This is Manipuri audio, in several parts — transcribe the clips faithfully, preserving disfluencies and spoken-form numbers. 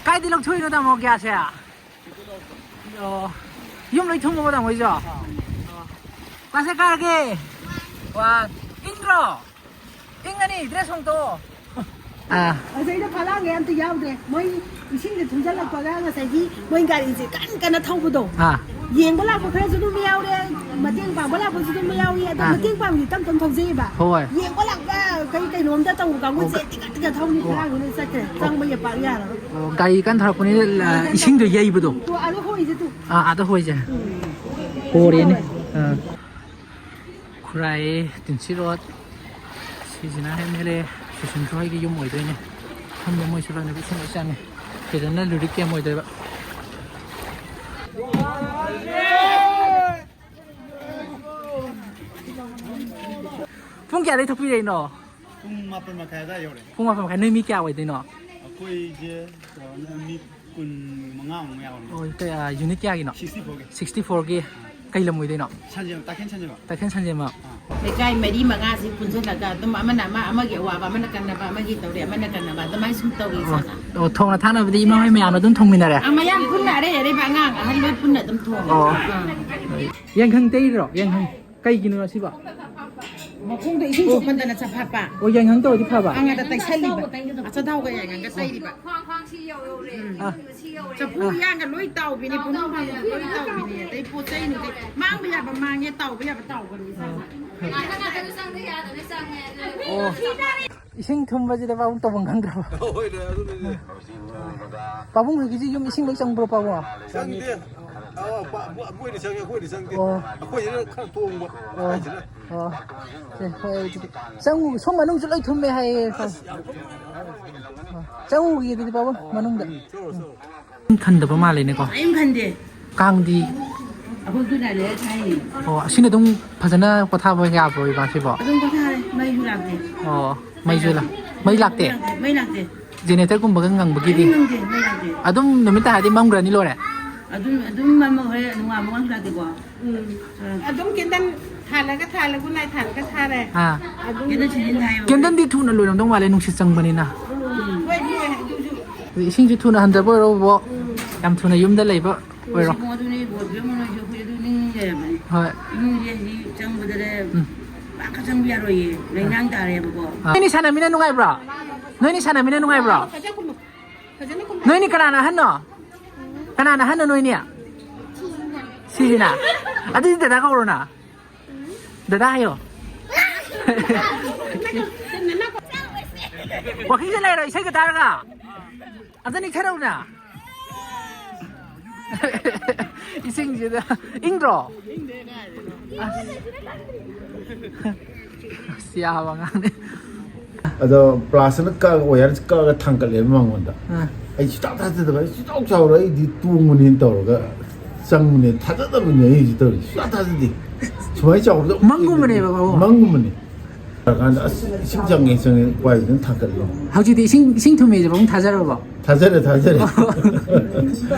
ꯀꯥꯏꯗꯤ ꯂꯧꯊꯣꯛꯏꯅꯣ ꯇꯥꯃꯣ ꯒ꯭ꯌꯥꯁꯁꯦ? ꯑꯣ, ꯌꯨꯝ ꯂꯣꯏ ꯊꯨꯝꯃꯕꯣ ꯇꯥꯃꯣ ꯍꯣꯏꯁꯨ? ꯑꯣ꯫ ꯀ꯭ꯂꯥꯁ ꯀꯌꯥ ꯀꯥꯔꯒꯦ? ꯋꯥ, ꯏꯪꯗ꯭ꯔꯣ? ꯏꯪꯉꯅꯤ, ꯗ꯭ꯔꯦꯁ ꯍꯣꯡꯇꯣꯛꯑꯣ꯫ ꯑꯥ꯫ ꯑꯁꯩꯗ ꯐꯂꯥꯡꯒ ꯑꯝꯇ ꯌꯥꯎꯗ꯭ꯔꯦ꯫ ꯃꯣꯏ ꯏꯁꯤꯡꯗ ꯊꯨꯝꯖꯤꯜꯂꯛꯄꯒ ꯉꯁꯥꯏꯒꯤ ꯃꯣꯏ ꯒꯥꯔꯤꯁꯦ ꯀꯟ ꯀꯟꯅ ꯊꯧꯕꯗꯣ꯫ ꯑꯥ꯫ ꯌꯦꯡꯕ ꯂꯥꯛꯄ ꯈꯔꯁꯨ ꯑꯗꯨꯝ ꯌꯥꯎꯔꯦ, ꯃꯇꯦꯡ ꯄꯥꯡꯕ ꯂꯥꯛꯄꯁꯨ ꯑꯗꯨꯝ ꯌꯥꯎꯏ꯫ ꯑꯗꯣ ꯑꯥ꯫ ꯃꯇꯦꯡ ꯄꯥꯡꯕꯗꯤ ꯇꯞ ꯇꯞ ꯊꯧꯖꯩꯑꯕ꯫ ꯍꯣꯏ꯫ ꯌꯦꯡꯕ ꯂꯥꯛꯄ ꯀꯩ ꯀꯩꯅꯣꯝꯇ ꯇꯧꯕ ꯀꯥꯡꯕꯨꯁꯦ ꯑꯣ꯫ ꯇꯤꯀꯠ ꯇꯤꯀꯠ ꯊꯧꯅꯤ, ꯑꯣ꯫ ꯐꯂꯥꯡꯁꯤꯅ ꯆꯠꯈ꯭ꯔꯦ꯫ ꯑꯣ꯫ ꯆꯪꯕ ꯌꯥ ꯄꯥꯛ ꯌꯥꯔꯔꯣꯏ꯫ ꯑꯣ, ꯒꯥꯔꯤ ꯀꯟ ꯊꯧꯔꯛꯄꯅꯤꯅ, ꯂ-, ꯏꯁꯤꯡꯗꯣ ꯌꯩꯕꯗꯣ꯫ ꯇꯨ ꯑꯥꯗ ꯍꯣꯏꯁꯦ ꯇꯨ꯫ ꯑꯥ, ꯑꯥꯗ ꯍꯣꯏꯁꯦ꯫ ꯎꯝ꯫ ꯍꯣꯔꯦꯅꯦ꯫ ꯑꯥ꯫ ꯈꯨꯔꯥꯏ ꯇꯤꯟꯁꯤ ꯔꯣꯗ꯫ ꯁꯤꯁꯤꯅ ꯑꯦꯝ ꯑꯦꯜ ꯑꯦ ꯁꯨꯁꯤꯟ ꯈꯣꯏꯒꯤ ꯌꯨꯝ ꯑꯣꯏꯗꯣꯏꯅꯦ꯫ ꯈꯪꯗꯦ, ꯃꯣꯏꯁꯨ ꯂꯣꯏꯅ ꯏꯁꯤꯡ ꯂꯣꯏ ꯆꯪꯉꯦ꯫ ꯁꯤꯗꯅ ꯂꯤꯔꯤꯛ ꯀꯦꯝ ꯑꯣꯏꯗꯣꯏꯕ꯫ ꯄꯨꯡ ꯀꯌꯥꯗꯩ ꯊꯣꯛꯄꯤꯔꯛꯏꯅꯣ? ꯄꯨꯡ ꯃꯥꯄꯟ ꯃꯈꯥꯏ ꯑꯗꯥꯏ ꯌꯧꯔꯦ꯫ ꯄꯨꯡ ꯃꯥꯄꯟ ꯃꯈꯥꯏ꯫ ꯅꯣꯏ ꯃꯤ ꯀꯌꯥ ꯑꯣꯏꯗꯣꯏꯅꯣ? ꯑꯩꯈꯣꯏꯁꯦ ꯆꯥꯎꯔꯥꯛꯅ ꯃꯤ ꯀꯨꯟ ꯃꯉꯥꯃꯨꯛ ꯌꯥꯎꯔꯝꯅꯤ꯫ ꯑꯣ, ꯀꯩ, ꯑ, ꯌꯨꯅꯤꯠ ꯀꯌꯥꯒꯤꯅꯣ? ꯁꯤꯛꯁꯇꯤ ꯐꯣꯔꯒꯤ꯫ ꯁꯤꯛꯁꯇꯤ ꯐꯣꯔꯒꯤ꯫ ꯑꯥ꯫ ꯀꯩ ꯂꯝ ꯑꯣꯏꯗꯣꯏꯅꯣ? ꯁꯟꯖꯦꯟꯕꯝ, ꯇꯥꯈꯦꯜ ꯁꯟꯖꯦꯟꯕꯝ꯫ ꯇꯥꯈꯦꯜ ꯁꯟꯖꯦꯟꯕꯝ꯫ ꯑꯥ꯫ ꯂꯩꯀꯥꯏ ꯃꯔꯤ ꯃꯉꯥꯁꯤ ꯄꯨꯟꯁꯤꯜꯂꯒ ꯑꯗꯨꯝ ꯑꯃꯅ ꯑꯃ, ꯑꯃꯒꯤ ꯑꯋꯥꯕ ꯑꯃꯅ ꯀꯟꯅꯕ, ꯑꯃꯒꯤ ꯇꯧꯔꯦ ꯑꯃꯅ ꯀꯟꯅꯕ, ꯑꯗꯨꯃꯥꯏꯅ ꯁꯨꯝ ꯇꯧꯔꯤ ꯑꯣ, ꯏꯁꯥꯅ꯫ ꯑꯣ, ꯊꯣꯡꯅ ꯊꯥꯛꯅꯕꯗꯤ ꯏꯃꯥ ꯍꯣꯏ ꯃꯌꯥꯝꯅ ꯑꯗꯨꯝ ꯊꯣꯡꯃꯤꯟꯅꯔꯦ? ꯑꯥ, ꯃꯌꯥꯝ ꯄꯨꯟꯅ ꯑꯔꯩ ꯑꯔꯩꯕ ꯑꯉꯥꯡ ꯑꯍꯜ ꯂꯣꯏ ꯄꯨꯟꯅ ꯑꯗꯨꯝ ꯊꯣꯡꯉꯦ꯫ ꯑꯣ꯫ ꯑꯥ꯫ ꯌꯥꯏꯉꯪ ꯇꯩꯔꯤꯔꯣ? ꯌꯥꯏꯉꯪ꯫ ꯀꯩꯒꯤꯅꯣ ꯑꯁꯤꯕꯣ? ꯃꯈꯣꯡꯗ ꯏꯁꯤꯡ ꯁꯣꯛꯃꯟꯗꯅ ꯆꯐꯥꯠꯄ꯫ ꯑꯣ, ꯌꯥꯏꯉꯪ ꯇꯧꯔꯗꯤ ꯐꯕ? ꯑꯉꯥꯡꯗ ꯇꯩꯁꯜꯂꯤꯕ꯫ ꯑꯆꯥꯊꯥꯎꯒ ꯌꯥꯏꯉꯪꯒ ꯇꯩꯔꯤꯕ꯫ ꯈ꯭ꯋꯥꯡ, ꯈ꯭ꯋꯥꯡꯁꯤ ꯌꯧꯔꯦ꯫ ꯎꯝ꯫ ꯑꯥ꯫ ꯁꯤ ꯌꯧꯔꯦ꯫ ꯆꯐꯨ ꯑꯥ꯫ ꯎꯌꯥꯟꯒ ꯂꯣꯏ ꯇꯥꯎꯕꯤꯅꯤ, ꯄꯨꯡ ꯐꯥꯡꯕ ꯂꯣꯏ ꯇꯥꯎꯕꯤꯅꯤ꯫ ꯑꯗꯩ ꯄꯣꯠ ꯆꯩ ꯅꯨꯡꯆꯩ ꯃꯥꯡꯕ ꯌꯥꯕ ꯃꯥꯡꯉꯦ, ꯇꯥꯎꯕ ꯌꯥꯕ ꯇꯥꯎꯕꯅꯤ ꯏꯁꯥꯅ꯫ ꯉꯥꯛꯇ ꯉꯥꯛꯇꯁꯨ ꯆꯪꯗ ꯌꯥꯗꯕꯅꯤ, ꯆꯪꯉꯦ꯫ ꯑꯣ꯫ ꯏꯁꯤꯡ ꯊꯨꯝꯕꯁꯤꯗ ꯄꯥꯕꯨꯡ ꯇꯧꯐꯝ ꯈꯪꯗ꯭ꯔꯕ꯫ ꯍꯣꯏꯅꯦ, ꯑꯗꯨꯅꯤꯅꯦ꯫ ꯄꯥꯕꯨꯡ ꯍꯣꯏꯒꯤꯁꯤ ꯌꯨꯝ ꯏꯁꯤꯡ ꯂꯣꯏ ꯆꯪꯕ꯭ꯔꯣ ꯄꯥꯕꯨꯡ? ꯆꯪꯗꯦ꯫ ꯑ, ꯄꯥ-, ꯃꯣꯏꯗꯤ ꯆꯪꯉꯦ, ꯑꯩꯈꯣꯏꯗꯤ ꯆꯪꯗꯦ꯫ ꯑꯣ꯫ ꯑꯩꯈꯣꯏꯁꯤꯅ ꯈꯔ ꯇꯣꯡꯕ꯫ ꯑꯣ꯫ ꯍꯥꯏꯁꯤꯅ꯫ ꯑꯣ꯫ ꯑꯦ, ꯍꯣꯏ, ꯑꯗꯨꯗꯤ ꯆꯪꯉꯨ-, ꯁꯣꯝ ꯃꯅꯨꯡꯁꯨ ꯂꯣꯏ ꯊꯨꯝꯃꯦ ꯍꯥꯏꯌꯦ꯫ ꯑꯁ, ꯌꯥꯝ ꯊꯨꯝꯃꯦ꯫ ꯑꯣ꯫ ꯆꯪꯉꯨꯈꯤꯒꯦ ꯑꯗꯨꯗꯤ ꯄꯥꯕꯨꯡ ꯃꯅꯨꯡꯗ꯫ ꯎꯝ, ꯆꯠꯂꯣ, ꯆꯠꯂꯣ꯫ ꯈꯟꯗꯕ ꯃꯥꯜꯂꯦꯅꯦꯀꯣ꯫ ꯀꯔꯤꯝ ꯈꯟꯗꯦ꯫ ꯀꯥꯡꯗꯤ? ꯑꯩꯈꯣꯏ ꯒꯨꯗ ꯅꯥꯏꯠ ꯂꯩꯔ ꯊꯥꯏꯅꯦ꯫ ꯑꯣ, ꯑꯁꯤꯅ ꯑꯗꯨꯝ ꯐꯖꯅ ꯄꯣꯊꯥꯕ ꯌꯥꯕ꯭ꯔꯣ ꯏꯃꯥꯁꯤꯕꯣ? ꯑꯗꯨꯝ ꯄꯣꯊꯥꯔꯦ, ꯃꯩꯁꯨ ꯂꯥꯛꯇꯦ꯫ ꯑꯣ, ꯃꯩꯁꯨ ꯂꯥꯛ-, ꯃꯩ ꯂꯥꯛꯇꯦ? ꯃꯩ ꯂꯥꯛꯇꯦ꯫ ꯖꯦꯅꯦꯔꯦꯇꯔꯒꯨꯝꯕꯒ ꯉꯪꯕꯒꯤꯗꯤ? ꯀꯔꯤꯝ ꯉꯪꯗꯦ, ꯃꯩ ꯂꯥꯛꯇꯦ꯫ ꯑꯗꯨꯝ ꯅꯨꯃꯤꯠ ꯇꯥꯔꯗꯤ ꯃꯝꯈ꯭ꯔꯅꯤ ꯂꯣꯏꯔꯦ? ꯑꯗꯨꯝ, ꯑꯗꯨꯝ ꯃꯝꯃ ꯍꯣꯔꯦꯟ ꯅꯣꯡꯉꯥꯟꯕ ꯉꯝꯈ꯭ꯔꯗꯤꯀꯣ꯫ ꯎꯝ꯫ ꯑꯗꯨꯝ ꯀꯦꯟꯗꯜ ꯊꯥꯜꯂꯒ ꯊꯥꯜꯂꯦ, ꯒꯨꯗ ꯅꯥꯏꯠ ꯊꯥꯜꯂꯒ ꯊꯥꯔꯦ꯫ ꯑꯥ꯫ ꯑꯗꯨꯝ ꯀꯦꯟꯗꯜ ꯁꯤꯖꯤꯟꯅ ꯍꯥꯏꯌꯣ꯫ ꯀꯦꯟꯗꯜꯗꯤ ꯊꯨꯅ ꯂꯣꯏꯔꯝꯗꯧ ꯃꯥꯜꯂꯦ, ꯅꯨꯡꯁꯤꯠ ꯆꯪꯕꯅꯤꯅ꯫ ꯎꯝ꯫ ꯍꯣꯏ, ꯂꯣꯏ, ꯑꯗꯨꯁꯨ꯫ ꯑꯗꯨ ꯏꯁꯤꯡꯁꯨ ꯊꯨꯅ ꯍꯟꯊꯕ ꯑꯣꯏꯔꯣ, ꯕꯣ꯫ ꯌꯥꯝ ꯊꯨꯅ ꯌꯨꯝꯗ ꯂꯩꯕ ꯑꯣꯏꯔꯣ꯫ ꯍꯧꯖꯤꯛ ꯑꯗꯨꯅꯦ, ꯕꯣꯠ ꯐꯤꯕꯝ ꯑꯣꯏꯔꯁꯨ ꯑꯩꯈꯣꯏ ꯑꯗꯨ ꯅꯤꯡ ꯂꯩꯔꯕꯅꯤ꯫ ꯍꯣꯏ꯫ ꯏꯃꯨꯡꯁꯦ ꯍꯧꯖꯤꯛ ꯆꯪꯕꯗꯅꯦ, ꯎꯝ꯫ ꯄꯥꯛꯀ ꯆꯪꯕ ꯌꯥꯔꯣꯏꯌꯦ, ꯂꯩꯅꯥꯡ ꯇꯥꯔꯦꯕꯀꯣ꯫ ꯑꯥ꯫ ꯅꯣꯏꯅꯤ ꯁꯥꯟꯅꯃꯤꯅ ꯅꯨꯡꯉꯥꯏꯕ꯭ꯔꯣ? ꯅꯣꯏꯅꯤ ꯁꯥꯟꯅꯃꯤꯅ ꯅꯨꯡꯉꯥꯏꯕ꯭ꯔꯣ? ꯅꯣꯏꯅꯤ ꯀꯅꯥꯅ ꯑꯍꯟꯅꯣ? ꯀꯅꯥꯅ ꯑꯍꯟꯅꯣ ꯅꯣꯏꯅꯤ? ꯁꯤꯁꯤꯅ? ꯑꯗꯨꯗꯤ ꯗꯗꯥ ꯀꯧꯔꯣꯅ꯫ ꯗꯗꯥ ꯍꯥꯏꯌꯣ꯫ ꯋꯥꯀꯤꯡ ꯆꯠ ꯂꯩꯔꯣ ꯏꯁꯩꯒ ꯇꯥꯔꯒ? ꯑꯝꯇ ꯅꯤꯛꯊꯔꯛꯎꯅ꯫ ꯏꯁꯤꯡꯁꯤꯗ ꯏꯪꯗ꯭ꯔꯣ? ꯑꯁ꯫ ꯑꯁ, ꯌꯥꯕ ꯑꯉꯥꯡꯅꯦ꯫ ꯑꯗꯣ ꯄ꯭ꯂꯥꯁꯅ ꯀꯛꯑꯒ, ꯋꯥꯌꯔꯁꯤ ꯀꯛꯑꯒ ꯊꯥꯡꯒꯠꯂꯦꯕ ꯃꯉꯣꯟꯗ꯫ ꯑꯥ꯫ ꯑꯩ ꯁꯨꯡꯊꯥ ꯊꯥꯖꯗꯕ, ꯑꯩ ꯁꯨꯡꯆꯥꯎ ꯆꯥꯎꯔꯣꯏ, ꯑꯩꯗꯤ ꯇꯣꯡꯕꯅꯦꯅ ꯇꯧꯔꯒ ꯆꯪꯕꯅꯦ, ꯊꯥꯖꯗꯕꯅꯦ ꯑꯩ ꯍꯧꯖꯤꯛ ꯇꯧꯔꯤꯁꯦ, ꯁꯨꯡꯊꯥ ꯊꯥꯖꯗꯦ꯫ ꯁꯨꯃꯥꯏꯅ ꯆꯥꯎꯕꯗꯣ ꯃꯪꯒꯨꯝꯕꯅꯦꯕ, ꯕꯥꯕꯨ꯫ ꯃꯪꯒꯨꯝꯕꯅꯦ꯫ ꯇꯧꯔꯀꯥꯟꯗ, "ꯑꯁ, ꯏꯁꯤꯡ ꯆꯪꯉꯦ, ꯆꯪꯉꯦ, ꯎꯄꯥꯏ ꯂꯩꯇꯅ ꯊꯥꯡꯒꯠꯂꯤꯅꯦ"꯫ ꯍꯧꯖꯤꯛꯇꯤ ꯏꯁꯤꯡ, ꯏꯁꯤꯡ ꯊꯨꯝꯃꯦꯁꯦ ꯄꯥꯕꯨꯡ ꯊꯥꯖꯔꯕꯣ? ꯊꯥꯖꯔꯦ, ꯊꯥꯖꯔꯦ꯫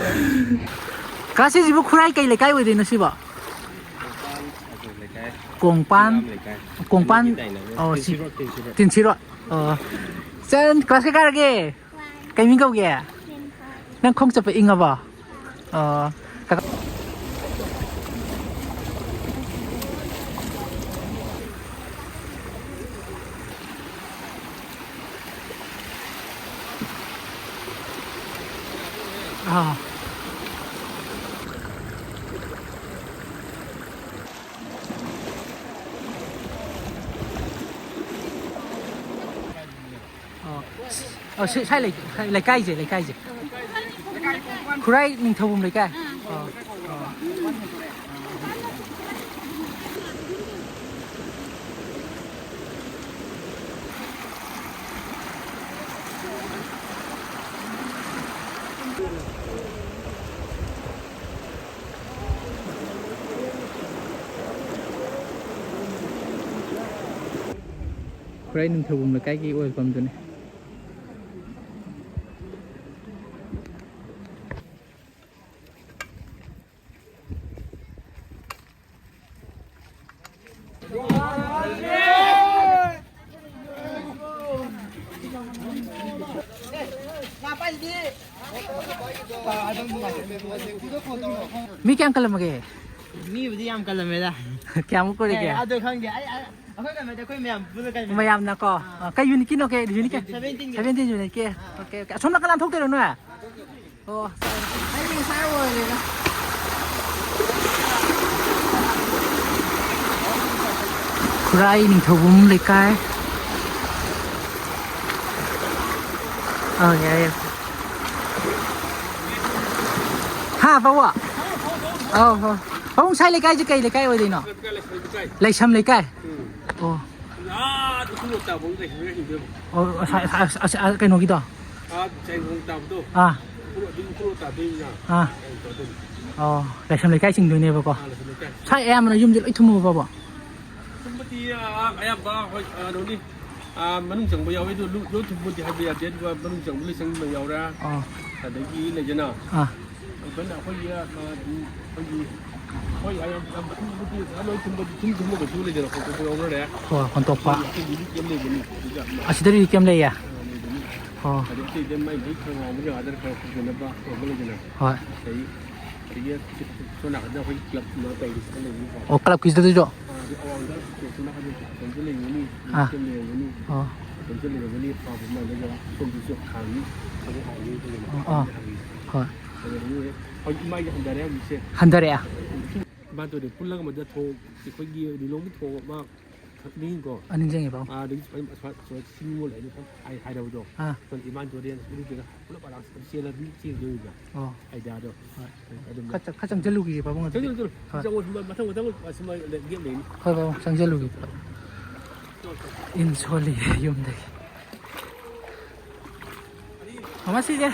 ꯀꯥꯁꯤꯁꯤꯕꯨ ꯈꯨꯔꯥꯏ ꯀꯩ ꯂꯩꯀꯥꯏ ꯑꯣꯏꯗꯣꯏꯅꯣ ꯁꯤꯕꯣ? ꯀꯣꯡꯄꯥꯟ, ꯀꯣꯡꯄꯥꯟ, ꯑꯣ, ꯁꯤ, ꯇꯤꯟꯁꯤꯔꯣ꯫ ꯑꯣ꯫ ꯆꯟ, ꯀ꯭ꯂꯥꯁ ꯀꯌꯥ ꯀꯥꯔꯒꯦ? ꯀꯩ ꯃꯤꯡ ꯀꯧꯒꯦ? ꯅꯪ ꯈꯣꯡ ꯆꯠꯄ ꯏꯪꯉꯕꯣ? ꯑꯣ, ꯀꯀꯥ꯫ ꯑꯥ꯫ ꯑꯣ꯫ ꯑꯣ, ꯁꯤ, ꯁ꯭ꯋꯥꯏ ꯂꯩ-, ꯁ꯭ꯋꯥꯏ ꯂꯩꯀꯥꯏꯁꯦ, ꯂꯩꯀꯥꯏꯁꯦ꯫ ꯈꯨꯔꯥꯏ ꯅꯤꯡꯊꯧꯕꯝ ꯂꯩꯀꯥꯏ? ꯑꯣ, ꯑꯣ꯫ ꯈꯨꯔꯥꯏ ꯅꯤꯡꯊꯧꯕꯝ ꯂꯩꯀꯥꯏꯒꯤ ꯑꯣꯏꯜ ꯄꯝꯗꯨꯅꯤ꯫ ꯃꯤ ꯀꯌꯥꯝ ꯀꯜꯂꯝꯃꯒꯦ? ꯃꯤꯕꯨꯗꯤ ꯌꯥꯝ ꯀꯜꯂꯝꯃꯦꯗ꯫ ꯀꯌꯥꯃꯨꯛ ꯀꯣꯏꯔꯒꯦ? ꯑꯦ, ꯑꯗꯨ ꯈꯪꯗꯦ꯫ ꯑꯩ, ꯑꯩ, ꯑꯩꯈꯣꯏ ꯀꯩꯅꯣꯗꯤ ꯑꯩꯈꯣꯏ ꯃꯌꯥꯝ ꯄꯨꯟꯅ ꯀꯩꯅꯣ꯫ ꯃꯌꯥꯝꯅꯀꯣ? ꯑꯥ꯫ ꯑ, ꯀꯩ unit ꯀꯤꯅꯣ? ꯀꯩ unit ꯀꯤ? Seventeen ꯀꯤ꯫ Seventeen unit ꯀꯤ? ꯑꯥ꯫ Okay, okay. ꯑꯁꯣꯝ ꯅꯥꯀꯟ ꯂꯥꯟꯊꯣꯛꯇꯣꯏꯔꯣ ꯅꯣꯏ? ꯑꯣ, ꯑꯩ ꯉꯁꯥꯏ ꯑꯣꯏꯔꯦꯗ꯫ ꯈꯨꯔꯥꯏ ꯅꯤꯡꯊꯧꯕꯨꯡ ꯂꯩꯀꯥꯏ꯫ ꯑꯥ, ꯌꯥꯏ, ꯌꯥꯏ꯫ ꯍꯥ, ꯄꯥꯕꯨꯡ? ꯑꯧ, ꯍꯣꯏ꯫ ꯄꯥꯕꯨꯡ, ꯁꯥꯏ ꯂꯩꯀꯥꯏꯁꯦ ꯀꯩ ꯂꯩꯀꯥꯏ ꯑꯣꯏꯗꯣꯏꯅꯣ? ꯂꯩꯁꯝ ꯂꯩꯀꯥꯏ? ꯑꯣ꯫ ꯑꯥ, ꯎꯈ꯭ꯔꯨꯜ ꯇꯥꯕ ꯑꯃ ꯂꯩꯁꯝ ꯂꯩꯀꯥꯏ ꯆꯤꯡꯗꯣꯏꯕ꯫ ꯑꯣ, ꯑꯁ, ꯑꯁ, ꯑꯁ, ꯑꯁ, ꯑ, ꯀꯩꯅꯣꯒꯤꯗꯣ? ꯑꯥ, ꯆꯥꯏꯔꯣꯡ ꯇꯥꯕꯗꯣ꯫ ꯑꯥ꯫ ꯎꯈ꯭ꯔꯨꯜ, ꯑꯗꯨ ꯎꯈ꯭ꯔꯨꯜ ꯇꯥꯗꯣꯏꯅꯤꯅ꯫ ꯑꯥ꯫ ꯀꯩꯅꯣ ꯇꯧꯗꯣꯏꯅꯤ꯫ ꯑꯣ, ꯂꯥꯏꯁ꯭ꯔꯝ ꯂꯩꯀꯥꯏ ꯆꯤꯡꯗꯣꯏꯅꯦꯕꯀꯣ꯫ ꯑꯥ, ꯂꯥꯏꯁ꯭ꯔꯝ ꯂꯩꯀꯥꯏ꯫ ꯁꯥꯏ ꯑꯌꯥꯝꯕꯅ ꯌꯨꯝꯁꯦ ꯂꯣꯏ ꯊꯨꯝꯃꯕꯣ, ꯄꯥꯕꯨꯡ? ꯊꯨꯝꯕꯗꯤ, ꯑꯥ, ꯑꯌꯥꯝꯕ ꯍꯣꯏ, ꯑ, ꯀꯩꯅꯣꯅꯤ꯫ ꯑꯥ, ꯃꯅꯨꯡ ꯆꯪꯕ ꯌꯥꯎꯋꯤ, ꯑꯗꯨ ꯂꯨ-, ꯂꯣꯏ ꯊꯨꯝꯕꯗꯤ ꯍꯥꯏꯕ ꯌꯥꯗꯦ, ꯑꯗꯨꯒ ꯃꯅꯨꯡ ꯆꯪꯕ ꯂꯣꯏ ꯆꯪꯕ ꯌꯥꯎꯔꯦ꯫ ꯑꯥ꯫ ꯑꯗꯒꯤ ꯂꯩꯗꯅ, ꯑꯥ꯫ ꯑꯗꯨꯃꯥꯏꯅ ꯑꯩꯈꯣꯏꯒꯤ, ꯑ, ꯑꯗꯨꯝ ꯑꯩꯈꯣꯏꯒꯤ, ꯍꯣꯏ, ꯌꯥꯝ, ꯌꯥꯝ ꯊꯨꯝꯕꯗꯤ, ꯂꯣꯏ ꯊꯨꯝꯕꯗꯤ, ꯊꯨꯝ ꯊꯨꯝꯃꯒꯁꯨ ꯂꯩꯗꯅ, ꯈꯣꯠꯇꯣꯛꯄ ꯌꯥꯎꯅꯔꯦ꯫ ꯍꯣꯏ, ꯍꯣꯟꯇꯣꯛꯄ꯫ ꯑꯩꯈꯣꯏꯒꯤ ꯑꯁꯤꯗꯗꯤ ꯀꯩꯝ ꯂꯩꯕꯅꯤ, ꯑꯗꯨꯒ ꯑꯁꯤꯗꯗꯤ ꯀꯩꯝ ꯂꯩꯌꯦ? ꯑ, ꯂꯩꯕꯅꯤ꯫ ꯑꯣ꯫ ꯑꯗꯩ ꯑꯇꯩꯗ ꯃꯥꯏ ꯃꯥꯏ ꯈꯔ ꯉꯥꯎꯕ ꯖꯒꯥꯗ ꯈꯔ ꯐꯖꯅꯕ ꯇꯧꯕ ꯂꯩꯗꯅ꯫ ꯍꯣꯏ꯫ ꯑꯗꯩ ꯑꯗꯒꯤ ꯁꯣꯝ ꯅꯥꯀꯟꯗ ꯑꯩꯈꯣꯏ club ꯀꯨꯝꯕ ꯇꯧꯔꯤꯁꯤꯗ ꯂꯩꯕꯅꯤꯀꯣ꯫ ꯑꯣ, club ꯀꯤꯁꯤꯗꯁꯨ? ꯑꯗꯩ ꯑꯋꯥꯡꯗ ꯁꯣꯝ ꯅꯥꯀꯟꯗ ꯑꯁꯣꯝꯗ ꯂꯩꯔꯝꯒꯅꯤ, ꯑꯥ꯫ ꯁꯣꯝꯗ ꯂꯩꯔꯝꯒꯅꯤ, ꯑꯣ꯫ ꯑꯁꯣꯝꯗ ꯂꯩꯔꯝꯒꯅꯤ, ꯑꯄꯥꯛꯄ ꯑꯃ ꯂꯩꯔꯒ ꯁꯣꯝꯗꯁꯨ ꯍꯥꯡꯉꯤ, ꯊꯕꯛ ꯍꯥꯡꯉꯤ, ꯑꯗꯨꯒ ꯑꯣ, ꯑꯣ꯫ ꯍꯥꯡꯉꯤ꯫ ꯍꯣꯏ꯫ ꯑꯗꯨꯗꯒꯤ ꯍꯧꯖꯤꯛ ꯏꯃꯥꯒꯤ ꯍꯟꯊꯔꯦ ꯍꯧꯖꯤꯛꯁꯦ꯫ ꯍꯟꯊꯔꯛꯑꯦ? ꯏꯃꯥ ꯇꯧꯗꯦ, ꯄꯨꯜꯂꯒ ꯃꯗ ꯊꯣꯡ, ꯑꯩꯈꯣꯏꯒꯤ ꯂꯤꯂꯣꯡꯒꯤ ꯊꯣꯡ ꯑꯃ ꯅꯤꯡꯁꯤꯡꯉꯤꯀꯣ? ꯑꯥ, ꯅꯤꯡꯁꯤꯡꯉꯦ, ꯄꯥꯕꯨꯡ꯫ ꯑꯥ, ꯑꯗꯒꯤ ꯁꯨꯃꯥꯏꯅ, ꯁꯨꯃꯥꯏꯅ, ꯁꯨꯃꯥꯏꯅ ꯁꯤꯅꯤꯡꯉꯣ ꯂꯩ ꯍꯥꯏꯅ ꯍꯥꯏ-, ꯍꯥꯏꯔꯕꯗꯣ꯫ ꯑꯥ꯫ ꯁꯣꯝ ꯏꯃꯥ ꯇꯧꯗꯦ, ꯄꯨꯂꯞ ꯑꯂꯥꯛ ꯆꯦꯜꯂ ꯑꯗꯨꯝ ꯆꯦꯟꯗꯣꯏꯅꯤꯗꯅ꯫ ꯑꯣ꯫ Idea ꯗꯣ꯫ ꯍꯣꯏ꯫ ꯑꯗꯨꯝ ꯈꯔ ꯆꯪ-, ꯈꯔ ꯆꯪꯁꯤꯜꯂꯨꯈꯤꯒꯦ, ꯄꯥꯕꯨꯡ, ꯑꯗꯨꯗꯤ꯫ ꯆꯪꯁꯤꯜꯂꯨ, ꯆꯪꯁꯤꯜꯂꯨ꯫ ꯍꯣꯏ꯫ ꯆꯪꯉꯣ, ꯁꯨꯝ ꯃꯊꯪ, ꯃꯊꯪ, ꯑꯁꯨꯝ ꯂꯦꯞ ꯂꯩꯅꯤ꯫ ꯍꯣꯏ, ꯄꯥꯕꯨꯡ, ꯆꯪꯁꯤꯜꯂꯨꯈꯤꯒꯦ꯫ ꯏꯟ ꯁꯣꯜꯂꯤ ꯌꯨꯝꯗꯒꯤ꯫ ꯃꯃꯥ, ꯁꯤꯁꯦ,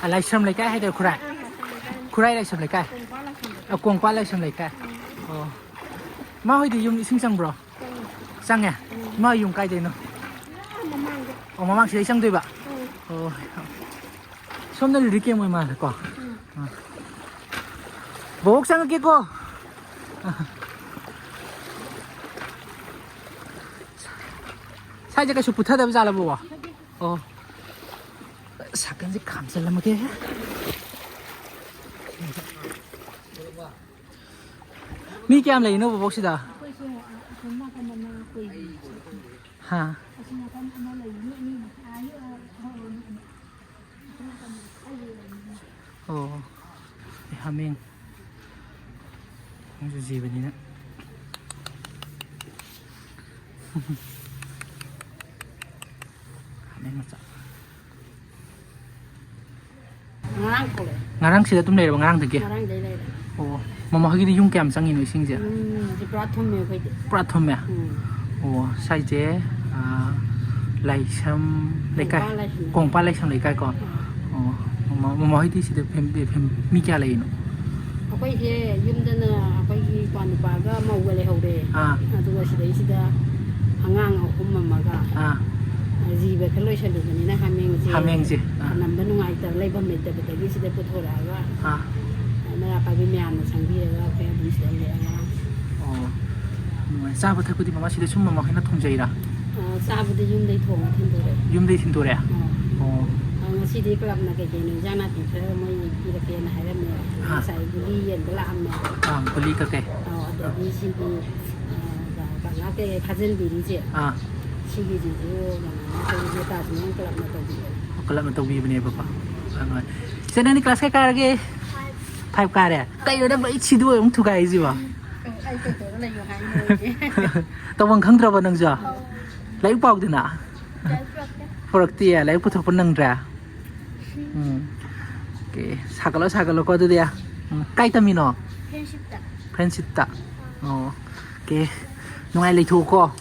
ꯑ, ꯂꯥꯏꯁ꯭ꯔꯝ ꯂꯩꯀꯥꯏ ꯍꯥꯏꯗꯣꯏꯔꯥ, ꯈꯨꯔꯥꯏ? ꯈꯨꯔꯥꯏ ꯂꯥꯏꯁ꯭ꯔꯝ ꯂꯩꯀꯥꯏ? ꯑ, ꯀꯣꯡꯄꯥꯜ ꯂꯥꯏꯁ꯭ꯔꯝ ꯂꯩꯀꯥꯏ꯫ ꯑꯣ꯫ ꯏꯃꯥ ꯍꯣꯏꯗꯤ ꯌꯨꯝ ꯏꯁꯤꯡ ꯆꯪꯕ꯭ꯔꯣ? ꯆꯪꯉꯦ꯫ ꯏꯃꯥ ꯌꯨꯝ ꯀꯥꯏꯗꯩꯅꯣ? ꯑꯣ, ꯃꯃꯥꯡ ꯁꯤꯗꯩ ꯆꯪꯗꯣꯏꯕ? ꯑꯣ꯫ ꯁꯣꯝꯗ ꯂꯤꯔꯤ ꯀꯦꯝ ꯑꯣꯏ ꯃꯥꯜꯂꯦꯀꯣ? ꯑꯥ꯫ ꯕꯣꯛ ꯆꯪꯉꯛꯀꯦꯀꯣ꯫ ꯁ꯭ꯋꯥꯏꯁꯦ ꯀꯩꯁꯨ ꯄꯨꯊꯗꯕ ꯖꯥꯠꯂꯕꯣ? ꯑꯣ꯫ ꯁꯥꯏꯀꯜꯁꯦ ꯈꯥꯝꯖꯤꯜꯂꯝꯃꯒꯦ꯫ ꯃꯤ ꯀꯌꯥꯝ ꯂꯩꯔꯤꯅꯣ ꯕꯣꯕꯣꯛ ꯁꯤꯗ? ꯑꯩꯈꯣꯏꯁꯨ ꯑꯁꯣꯝ ꯅꯥꯀꯟꯗ ꯃꯥ ꯀꯣꯏꯕꯤ꯫ ꯍꯥ? ꯑꯁꯣꯝ ꯅꯥꯀꯟ ꯑꯃ ꯂꯩ, ꯃꯤ ꯑꯅꯤ꯫ ꯑꯥ, ꯑꯥ, ꯑꯥ, ꯑꯥ꯫ ꯑꯣ, ꯑꯩ ꯍꯥꯃꯦꯡ꯫ ꯅꯪꯁꯨ ꯖꯤꯕꯅꯤꯅ꯫ ꯍꯥꯃꯦꯡ ꯃꯆꯥ꯫ ꯉꯔꯥꯡ ꯊꯣꯛꯂꯛꯑꯦ꯫ ꯉꯔꯥꯡ ꯁꯤꯗ ꯑꯗꯨꯝ ꯂꯩꯔꯕ, ꯉꯔꯥꯡꯗꯒꯤ? ꯉꯔꯥꯡꯗꯩ ꯂꯩꯔꯦ꯫ ꯑꯣ, ꯃꯃꯥ ꯍꯣꯏꯒꯤꯗꯤ ꯌꯨꯝ ꯀꯌꯥꯝ ꯆꯪꯉꯤꯅꯣ ꯏꯁꯤꯡꯁꯦ? ꯌꯨꯝꯁꯦ ꯄꯨꯔꯥ ꯊꯨꯝꯃꯦ ꯑꯩꯈꯣꯏꯗꯤ꯫ ꯄꯨꯔꯥ ꯊꯨꯝꯃꯦ? ꯎꯝ꯫ ꯑꯣ, ꯁ꯭ꯋꯥꯏꯁꯦ, ꯑꯥ, ꯂꯥꯏꯁ꯭ꯔꯝ ꯂꯩꯀꯥꯏ? ꯀꯣꯡꯄꯥꯜ ꯂꯥꯏꯁ꯭ꯔꯝ ꯂꯩꯀꯥꯏ꯫ ꯀꯣꯡꯄꯥꯜ ꯂꯥꯏꯁ꯭ꯔꯝ ꯂꯩꯀꯥꯏ ꯀꯣ? ꯎꯝ꯫ ꯑꯣ, ꯃꯃꯥ, ꯃꯃꯥ ꯍꯣꯏꯗꯤ ꯁꯤꯗ ꯐꯦꯝ-, ꯐꯦꯝ-, ꯃꯤ ꯀꯌꯥ ꯂꯩꯔꯤꯅꯣ? ꯑꯩꯈꯣꯏꯁꯦ ꯌꯨꯝꯗꯅ ꯑꯩꯈꯣꯏꯒꯤ ꯏꯄ꯭ꯋꯥ ꯅꯨꯄꯥꯒ ꯃꯧꯒ ꯂꯩꯍꯧꯔꯦ꯫ ꯑꯥ꯫ ꯑꯗꯨꯒ ꯁꯤꯗꯩꯁꯤꯗ ꯑꯉꯥꯡ ꯑꯍꯨꯝ ꯑꯃꯒ ꯑꯥ꯫ ꯖꯤꯕ ꯈꯔ ꯂꯣꯏꯁꯜꯂꯨꯕꯅꯤꯅ ꯍꯥꯃꯦꯡꯁꯦ, ꯍꯥꯃꯦꯡꯁꯦ, ꯑꯥ꯫ ꯊꯅꯝꯕ ꯅꯨꯡꯉꯥꯏꯇꯕ, ꯂꯩꯐꯝ ꯂꯩꯇꯕꯗꯒꯤ ꯁꯤꯗ ꯄꯨꯊꯣꯔꯛꯑꯒ ꯑꯥ꯫ ꯃꯩꯔꯥ ꯄꯥꯏꯕꯤ ꯃꯌꯥꯝꯅ ꯁꯪꯕꯤꯔꯒ ꯑꯩꯈꯣꯏ ꯑꯗꯨꯝ ꯁꯤꯗ ꯂꯩꯔꯦ ꯉꯔꯥꯡ꯫ ꯑꯣ꯫ ꯅꯨꯡꯉꯥꯏ꯫ ꯆꯥꯕ ꯊꯛꯄꯗꯤ ꯃꯃꯥ ꯁꯤꯗ ꯁꯨꯝ ꯃꯃꯥ ꯍꯣꯏꯅ ꯊꯣꯡꯖꯩꯔꯥ? ꯑ, ꯆꯥꯕꯗꯤ ꯌꯨꯝꯗꯩ ꯊꯣꯡꯉ ꯊꯤꯟꯗꯣꯔꯛꯑꯦ꯫ ꯌꯨꯝꯗꯩ ꯊꯤꯟꯗꯣꯔꯛꯑꯦ? ꯑ꯫ ꯑꯣ꯫ ꯑ, ꯉꯁꯤꯗꯤ ꯀ꯭ꯂꯕꯅ ꯀꯩ ꯀꯩꯅꯣ ꯏꯟꯖꯥꯡ ꯅꯥꯄꯤ ꯈꯔ ꯃꯣꯏ ꯄꯤꯔꯛꯀꯦꯅ ꯍꯥꯏꯔꯝꯃꯦ꯫ ꯑꯥ꯫ ꯉꯁꯥꯏ ꯒꯨꯂꯤ ꯌꯦꯟꯕ ꯂꯥꯛꯑꯝꯃꯦ꯫ ꯑꯥ, ꯒꯨꯂꯤ ꯀꯀꯩ? ꯑ, ꯑꯗꯒꯤ ꯁꯤꯒꯤ, ꯑ, ꯀ-, ꯀꯪꯉꯥ ꯀꯩ ꯊꯥꯖꯤꯟꯕꯤꯔꯤꯁꯦ꯫ ꯑꯥ꯫ ꯁꯤꯒꯤꯁꯤꯁꯨ ꯀꯩꯅꯣꯅ ꯑꯩꯈꯣꯏꯒꯤ ꯇꯥꯖ ꯃꯍꯜ ꯀ꯭ꯂꯕꯅ ꯇꯧꯕꯤꯕꯅꯦ꯫ ꯀ꯭ꯂꯕꯅ ꯇꯧꯕꯤꯕꯅꯦꯕꯀꯣ꯫ ꯍꯣꯏ, ꯍꯣꯏ꯫ ꯏꯆꯦ, ꯅꯪꯗꯤ class ꯀꯌꯥ ꯀꯥꯔꯒꯦ? Five꯫ Five ꯀꯥꯔꯦ? ꯀꯩꯅꯣ ꯅꯪ ꯂꯣꯏ ꯁꯤꯗꯣꯛꯑ ꯑꯃꯨꯛ ꯊꯨꯒꯥꯏꯔꯤꯁꯤꯕꯣ? ꯑꯩ ꯀꯩꯗꯧꯔ ꯂꯩꯌꯣ ꯍꯥꯏꯅꯣ? ꯇꯧꯐꯝ ꯈꯪꯗ꯭ꯔꯕꯣ ꯅꯪꯁꯨ? ꯑꯧ꯫ ꯂꯥꯏꯔꯤꯛ ꯄꯥꯎꯗꯅ? ꯂꯥꯏꯔꯤꯛ ꯄꯨꯔꯛꯇꯦ꯫ ꯄꯨꯔꯛꯇꯤꯌꯦ? ꯂꯥꯏꯔꯤꯛ ꯄꯨꯊꯣꯛꯄ ꯅꯪꯗ꯭ꯔꯦ? ꯎꯝ꯫ Okay, ꯁꯥꯒꯠꯂꯣ, ꯁꯥꯒꯠꯂꯣꯀꯣ ꯑꯗꯨꯗꯤ꯫ ꯎꯝ, ꯀꯥꯏ ꯇꯝꯃꯤꯅꯣ? Friendshipꯇ꯫ Friendshipꯇ? ꯑꯣ, okay꯫ ꯅꯨꯡꯉꯥꯏ ꯂꯩꯊꯣꯛꯎꯀꯣ꯫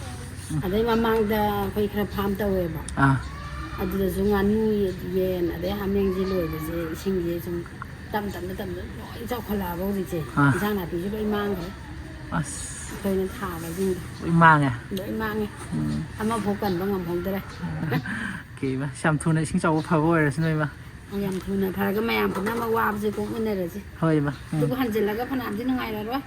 ꯑꯗꯩ ꯃꯃꯥꯡꯗ ꯑꯩꯈꯣꯏ ꯈꯔ farm ꯇꯧꯋꯦꯕ꯫ ꯑꯥ꯫ ꯑꯗꯨꯗꯁꯨ ꯉꯥꯅꯨ, ꯌꯦꯟ, ꯑꯗꯩ ꯍꯥꯃꯦꯡꯁꯦ ꯂꯣꯏꯕꯁꯦ ꯏꯁꯤꯡꯁꯦ ꯁꯨꯝ ꯇꯞ ꯇꯞꯅ, ꯇꯞ ꯇꯞꯅ ꯂꯣꯏ ꯆꯥꯎꯈꯠꯂꯛꯑꯕ ꯍꯧꯖꯤꯛꯁꯦ꯫ ꯑꯥ꯫ ꯏꯟꯁꯥꯡ ꯅꯥꯄꯤꯁꯨ ꯂꯣꯏ ꯃꯥꯡꯈ꯭ꯔꯦ꯫ ꯑꯁ꯫ ꯑꯩꯈꯣꯏꯅ ꯊꯥꯕꯁꯤꯡꯗꯣ꯫ ꯂꯣꯏ ꯃꯥꯡꯉꯦ? ꯂꯣꯏ ꯃꯥꯡꯉꯦ꯫ ꯎꯝ꯫ ꯑꯃꯐꯥꯎ ꯀꯟꯕ ꯉꯝꯍꯧꯗ꯭ꯔꯦ꯫ Okay, ꯏꯃꯥ, ꯌꯥꯝ ꯊꯨꯅ ꯏꯁꯤꯡ ꯆꯥꯎꯕ ꯐꯕ ꯑꯣꯏꯔꯁꯅꯨ, ꯏꯃꯥ꯫ ꯌꯥꯝ ꯊꯨꯅ ꯐꯔꯒ ꯃꯌꯥꯝ ꯄꯨꯝꯅꯃꯛ ꯋꯥꯕꯁꯦ ꯀꯣꯛ ꯎꯅꯔꯁꯤ꯫ ꯍꯣꯏ, ꯏꯃꯥ꯫ ꯎꯝ꯫ ꯑꯗꯨꯒ ꯍꯟꯖꯤꯜꯂꯒ ꯐꯅꯌꯥꯝꯗꯤ ꯅꯨꯡꯉꯥꯏꯔꯔꯣꯏ꯫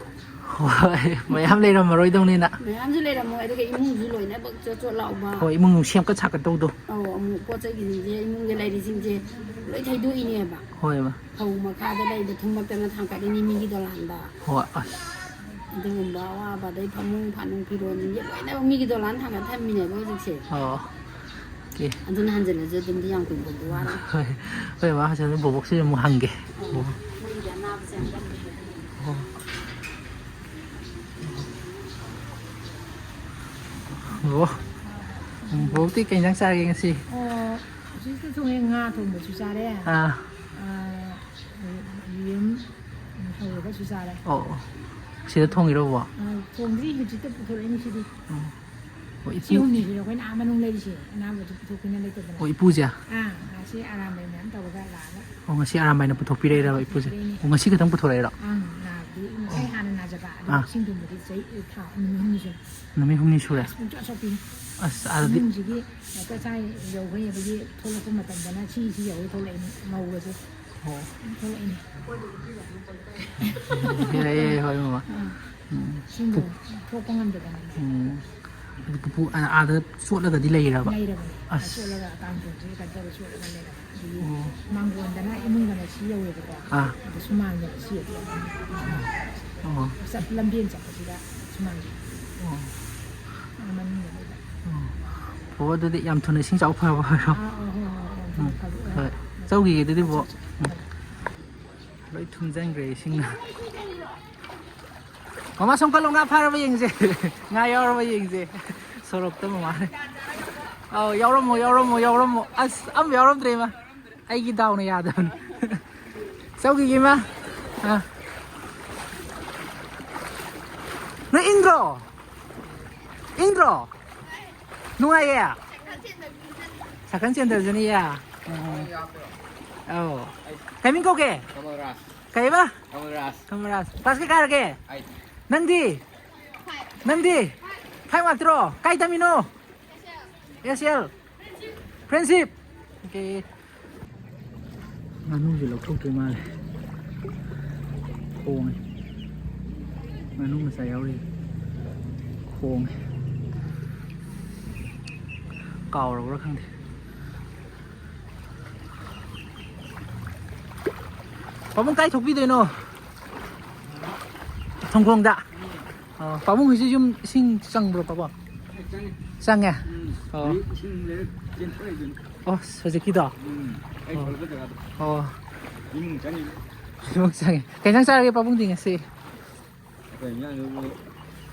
ꯍꯣꯏ, ꯃꯌꯥꯝ ꯂꯩꯔꯝꯃꯔꯣꯏꯗꯧꯅꯤꯅ꯫ ꯃꯌꯥꯝꯁꯨ ꯂꯩꯔꯝꯃꯣꯏ, ꯑꯗꯨꯒ ꯏꯃꯨꯡꯁꯨ ꯂꯣꯏꯅꯃꯛ ꯆꯣꯠ ꯆꯣꯠ ꯂꯥꯎꯕ꯫ ꯍꯣꯏ, ꯏꯃꯨꯡ ꯁꯦꯝꯀꯠ ꯁꯥꯀꯠ ꯇꯧꯗꯣ꯫ ꯑꯧ, ꯑꯃꯨꯛ ꯄꯣꯠ ꯆꯩꯒꯤꯁꯤꯡꯁꯦ, ꯏꯃꯨꯡꯗ ꯂꯩꯔꯤꯁꯤꯡꯁꯦ ꯂꯣꯏ ꯊꯩꯗꯣꯛꯏꯅꯦꯕ꯫ ꯍꯣꯏ, ꯏꯃꯥ꯫ ꯐꯧ ꯃꯈꯥꯗ ꯂꯩꯕ ꯊꯨꯝꯃꯛꯇꯅ ꯊꯥꯡꯀꯠꯂꯤꯅꯤ ꯃꯤꯒꯤ ꯗꯣꯂꯥꯟꯗ꯫ ꯍꯣꯏ, ꯑꯁ꯫ ꯑꯗꯨꯒꯨꯝꯕ ꯑꯋꯥꯕ, ꯑꯗꯩ ꯐꯃꯨꯡ ꯐꯥꯅꯨꯡ ꯐꯤꯔꯣꯟꯁꯤꯡꯁꯦ ꯂꯣꯏꯅꯃꯛ ꯃꯤꯒꯤ ꯗꯣꯂꯥꯟ ꯊꯥꯡꯒꯠ ꯊꯝꯃꯤꯅꯦꯕ ꯍꯧꯖꯤꯛꯁꯦ꯫ ꯑꯣ, ꯑꯣꯀꯦ꯫ ꯑꯗꯨꯅ ꯍꯟꯖꯤꯜꯂꯁꯨ ꯑꯗꯨꯝꯗꯤ ꯌꯥꯝ ꯀꯨꯏꯅ ꯀꯨꯏꯅ ꯋꯥꯔꯣꯏ꯫ ꯍꯣꯏ, ꯍꯣꯏ, ꯃꯥ ꯍꯧꯖꯤꯛ ꯕꯣꯕꯣꯛꯁꯤ ꯑꯃꯨꯛ ꯍꯪꯒꯦ꯫ ꯑꯣ꯫ ꯃꯣꯏꯒꯤꯗꯤ ꯑꯅꯥꯕꯁꯦ ꯌꯥꯝ ꯀꯟꯕꯅꯦ꯫ ꯑꯣ꯫ ꯑꯣ꯫ ꯕꯣꯕꯣꯛꯇꯤ ꯀꯩ ꯏꯟꯖꯥꯡ ꯆꯥꯔꯒꯦ ꯉꯁꯤ? ꯑꯣ, ꯍꯧꯖꯤꯛꯇ ꯊꯣꯡꯉꯦ, ꯉꯥ ꯊꯣꯡꯕꯁꯨ ꯆꯥꯔꯦ꯫ ꯑꯥ꯫ ꯑꯥ, ꯌꯦꯔꯨꯝ ꯍꯧꯔꯒꯁꯨ ꯆꯥꯔꯦ꯫ ꯑꯣ, ꯑꯣ꯫ ꯁꯤꯗ ꯊꯣꯡꯉꯤꯔꯣ, ꯕꯣꯕꯣꯛ? ꯑꯥ, ꯊꯣꯡꯗ꯭ꯔꯤ, ꯍꯧꯖꯤꯛꯇ ꯄꯨꯊꯣꯔꯛꯏꯅꯤ ꯁꯤꯗꯤ꯫ ꯎꯝ꯫ ꯑꯣ, ꯁꯤ ꯏꯄꯨ-, ꯑꯍꯨꯝꯅꯤꯁꯤꯅꯦ ꯑꯩꯈꯣꯏꯅ ꯑꯥ ꯃꯅꯨꯡ ꯂꯩꯔꯤꯁꯦ, ꯑꯅꯥꯕꯗꯨ ꯄꯨꯊꯣꯛꯄꯤꯅ ꯂꯩꯇꯗꯅ꯫ ꯑꯣ, ꯏꯄꯨꯁꯦ? ꯑꯥ, ꯑꯥ, ꯁꯤ ꯑꯔꯥꯝꯕꯩ ꯃꯌꯥꯝ ꯇꯧꯔꯒ ꯂꯥꯛꯑꯒ꯫ ꯑꯣ, ꯉꯁꯤ ꯑꯔꯥꯝꯕꯥꯏꯅ ꯄꯨꯊꯣꯛꯄꯤꯔꯛꯏꯔꯕ ꯏꯄꯨꯁꯦ? ꯄꯨꯊꯣꯛꯄꯤꯔꯛꯏꯅꯦ꯫ ꯑꯣ, ꯉꯁꯤ ꯈꯛꯇꯪ ꯄꯨꯊꯣꯔꯛꯏꯔꯣ? ꯑꯪ, ꯅꯥꯕꯗꯤ ꯉꯁꯥꯏ ꯑꯣ꯫ ꯍꯥꯟꯅ ꯅꯥꯖꯕ, ꯑꯗꯨ ꯑꯥ꯫ ꯏꯁꯤꯡ ꯊꯨꯝꯕꯗꯤ ꯆꯍꯤ, ꯊꯥ ꯅꯨꯃꯤꯠ ꯍꯨꯝꯅꯤ ꯁꯨꯔꯦ꯫ ꯅꯨꯃꯤꯠ ꯍꯨꯝꯅꯤ ꯁꯨꯔꯦ? ꯑꯁ, ꯄꯨꯡꯆꯣꯠ ꯆꯣꯠꯄꯤꯅꯤ꯫ ꯑꯁ, ꯑꯗꯨꯗꯤ ꯏꯃꯨꯡꯁꯤꯒꯤ ꯍꯦꯛꯇ ꯆꯥꯏ ꯌꯧꯕ ꯌꯧꯕꯒꯤ ꯊꯣꯛꯂꯛꯄ ꯃꯇꯝꯗꯅ ꯁꯤ, ꯁꯤ ꯌꯧꯔ ꯊꯣꯛꯂꯛꯏꯅꯤ, ꯃꯧꯒꯁꯦ꯫ ꯑꯣ꯫ ꯊꯣꯛꯂꯛꯏꯅꯤ꯫ ꯌꯥꯏ, ꯌꯥꯏ, ꯍꯣꯏ, ꯃꯃꯥ꯫ ꯑꯥ꯫ ꯎꯝ꯫ ꯏꯁꯤꯡꯗꯣ ꯊꯣꯛꯄ ꯉꯝꯗꯗꯅ꯫ ꯎꯝ꯫ ꯑꯗꯨ ꯄꯨꯄꯨ ꯑꯥ-, ꯑꯥꯗ ꯆꯣꯠꯂꯒꯗꯤ ꯂꯩꯔꯕ? ꯂꯩꯔꯕꯅꯦ꯫ ꯑꯁ꯫ ꯆꯣꯠꯂꯒ ꯀꯥꯡꯊꯣꯟꯁꯦ ꯀꯩꯅꯣ ꯇꯧꯔ ꯆꯣꯠꯂꯒ ꯂꯩꯔꯕ꯫ ꯑꯗꯒꯤ ꯑꯣ꯫ ꯃꯥꯡꯒꯣꯟꯗꯅ ꯏꯃꯨꯡꯗꯅ ꯁꯤ ꯌꯧꯋꯦꯕꯀꯣ꯫ ꯑꯥ꯫ ꯑꯗ ꯁꯨꯃꯥꯡꯗꯅ ꯁꯤ ꯑꯗꯨꯝ ꯑꯣ꯫ ꯆꯠ-, ꯂꯝꯕꯦꯟ ꯆꯠꯄꯁꯤꯗ ꯁꯨꯃꯥꯡꯁꯦ꯫ ꯑꯣ꯫ ꯑꯥ, ꯃꯅꯨꯡꯗ ꯂꯩꯕ꯫ ꯑꯣ꯫ ꯑꯣ, ꯑꯗꯨꯗꯤ ꯌꯥꯝ ꯊꯨꯅ ꯏꯁꯤꯡ ꯆꯥꯎ ꯐꯕ ꯑꯣꯏꯔꯣ꯫ ꯑꯥ, ꯑꯥ, ꯍꯣꯏ, ꯍꯣꯏ, ꯍꯣꯏ, ꯌꯥꯝ ꯊꯨꯅ ꯎꯝ꯫ ꯐꯕ ꯑꯣꯏꯔꯣ꯫ ꯍꯣꯏ꯫ ꯆꯧꯈꯤꯒꯦ ꯑꯗꯨꯗꯤ, ꯕꯣ꯫ ꯎꯝ꯫ ꯂꯣꯏ ꯊꯨꯝꯖꯤꯟꯈ꯭ꯔꯦ ꯏꯁꯤꯡꯅ꯫ ꯃꯃꯥ, ꯁꯣꯝ ꯀꯠꯂꯣ, ꯉꯥ ꯐꯥꯔꯕ ꯌꯦꯡꯁꯦ꯫ ꯉꯥ ꯌꯥꯎꯔꯕ ꯌꯦꯡꯁꯦ꯫ ꯁꯣꯔꯣꯛꯇ ꯃꯃꯥ꯫ ꯑꯧ, ꯌꯥꯎꯔꯝꯃꯣ, ꯌꯥꯎꯔꯝꯃꯣ, ꯌꯥꯎꯔꯝꯃꯣ꯫ ꯑꯁ, ꯑꯝꯕ ꯌꯥꯎꯔꯝꯗ꯭ꯔꯦ, ꯏꯃꯥ꯫ ꯑꯩꯒꯤ ꯗꯥꯎꯅ ꯌꯥꯗꯕꯅꯤ꯫ ꯆꯧꯈꯤꯒꯦ, ꯏꯃꯥ꯫ ꯑꯥ꯫ ꯅꯣꯏ ꯏꯪꯗ꯭ꯔꯣ? ꯏꯪꯗ꯭ꯔꯣ? ꯅꯨꯡꯉꯥꯏꯌꯦ? ꯁꯥꯏꯀꯜ ꯆꯦꯟꯗꯕꯁꯤꯅ ꯌꯥ꯫ ꯑꯣ꯫ ꯑꯧ꯫ ꯀꯩ ꯃꯤꯡ ꯀꯧꯒꯦ? ꯀꯃꯜ ꯔꯥꯖ꯫ ꯀꯩꯕ? ꯀꯃꯜ ꯔꯥꯖ꯫ ꯀꯃꯜ ꯔꯥꯖ꯫ ꯀ꯭ꯂꯥꯁ ꯀꯌꯥ ꯀꯥꯔꯒꯦ? ꯑꯩꯠ꯫ ꯅꯪꯗꯤ? ꯅꯪꯗꯤ? ꯐꯥꯏꯚ ꯉꯥꯛꯇ꯭ꯔꯣ? ꯀꯥꯏ ꯇꯝꯃꯤꯅꯣ? ꯑꯦꯁ ꯑꯦꯜ꯫ ꯐ꯭ꯔꯦꯟꯁꯤꯞ꯫ ꯑꯣꯀꯦ꯫ ꯉꯥꯅꯨꯁꯨ ꯂꯧꯊꯣꯛꯇꯣꯏ ꯃꯥꯜꯂꯦ꯫ ꯈꯣꯡꯉꯦ꯫ ꯉꯥꯅꯨ ꯃꯆꯥ ꯌꯥꯎꯔꯤ꯫ ꯈꯣꯡꯉꯦ꯫ ꯀꯥꯎꯔꯕ꯭ꯔꯥ ꯈꯪꯗꯦ꯫ ꯄꯥꯕꯨꯡ ꯀꯥꯏ ꯊꯣꯛꯄꯤꯗꯣꯏꯅꯣ? ꯊꯣꯡꯈꯣꯡꯗ꯫ ꯑꯣ, ꯄꯥꯕꯨꯡ ꯍꯣꯏꯁꯨ ꯌꯨꯝ ꯏꯁꯤꯡ ꯆꯪꯕ꯭ꯔꯣ, ꯄꯥꯕꯨꯡ? ꯆꯪꯉꯦ꯫ ꯆꯪꯉꯦ? ꯎꯝ꯫ ꯑꯣ꯫ ꯍꯧꯖꯤꯛ ꯏꯁꯤꯡ ꯂꯩꯔ ꯆꯦꯟꯊꯣꯔꯛꯏꯗꯨꯅꯤ꯫ ꯑꯣ, ꯍꯧꯖꯤꯛꯀꯤꯗꯣ? ꯎꯝ꯫ ꯑꯩ ꯑꯣ꯫ ꯊꯣꯛꯂꯛꯄ ꯖꯒꯥꯗꯣ꯫ ꯑꯣ꯫ ꯏꯃꯨꯡ ꯆꯪꯉꯤ꯫ ꯏꯃꯨꯡ ꯆꯪꯉꯤ꯫ ꯀꯩ ꯏꯟꯖꯥꯡ ꯆꯥꯔꯒꯦ ꯄꯥꯕꯨꯡꯗꯤ ꯉꯁꯤ? ꯑꯩꯈꯣꯏ ꯏꯟꯖꯥꯡꯗꯨꯕꯨ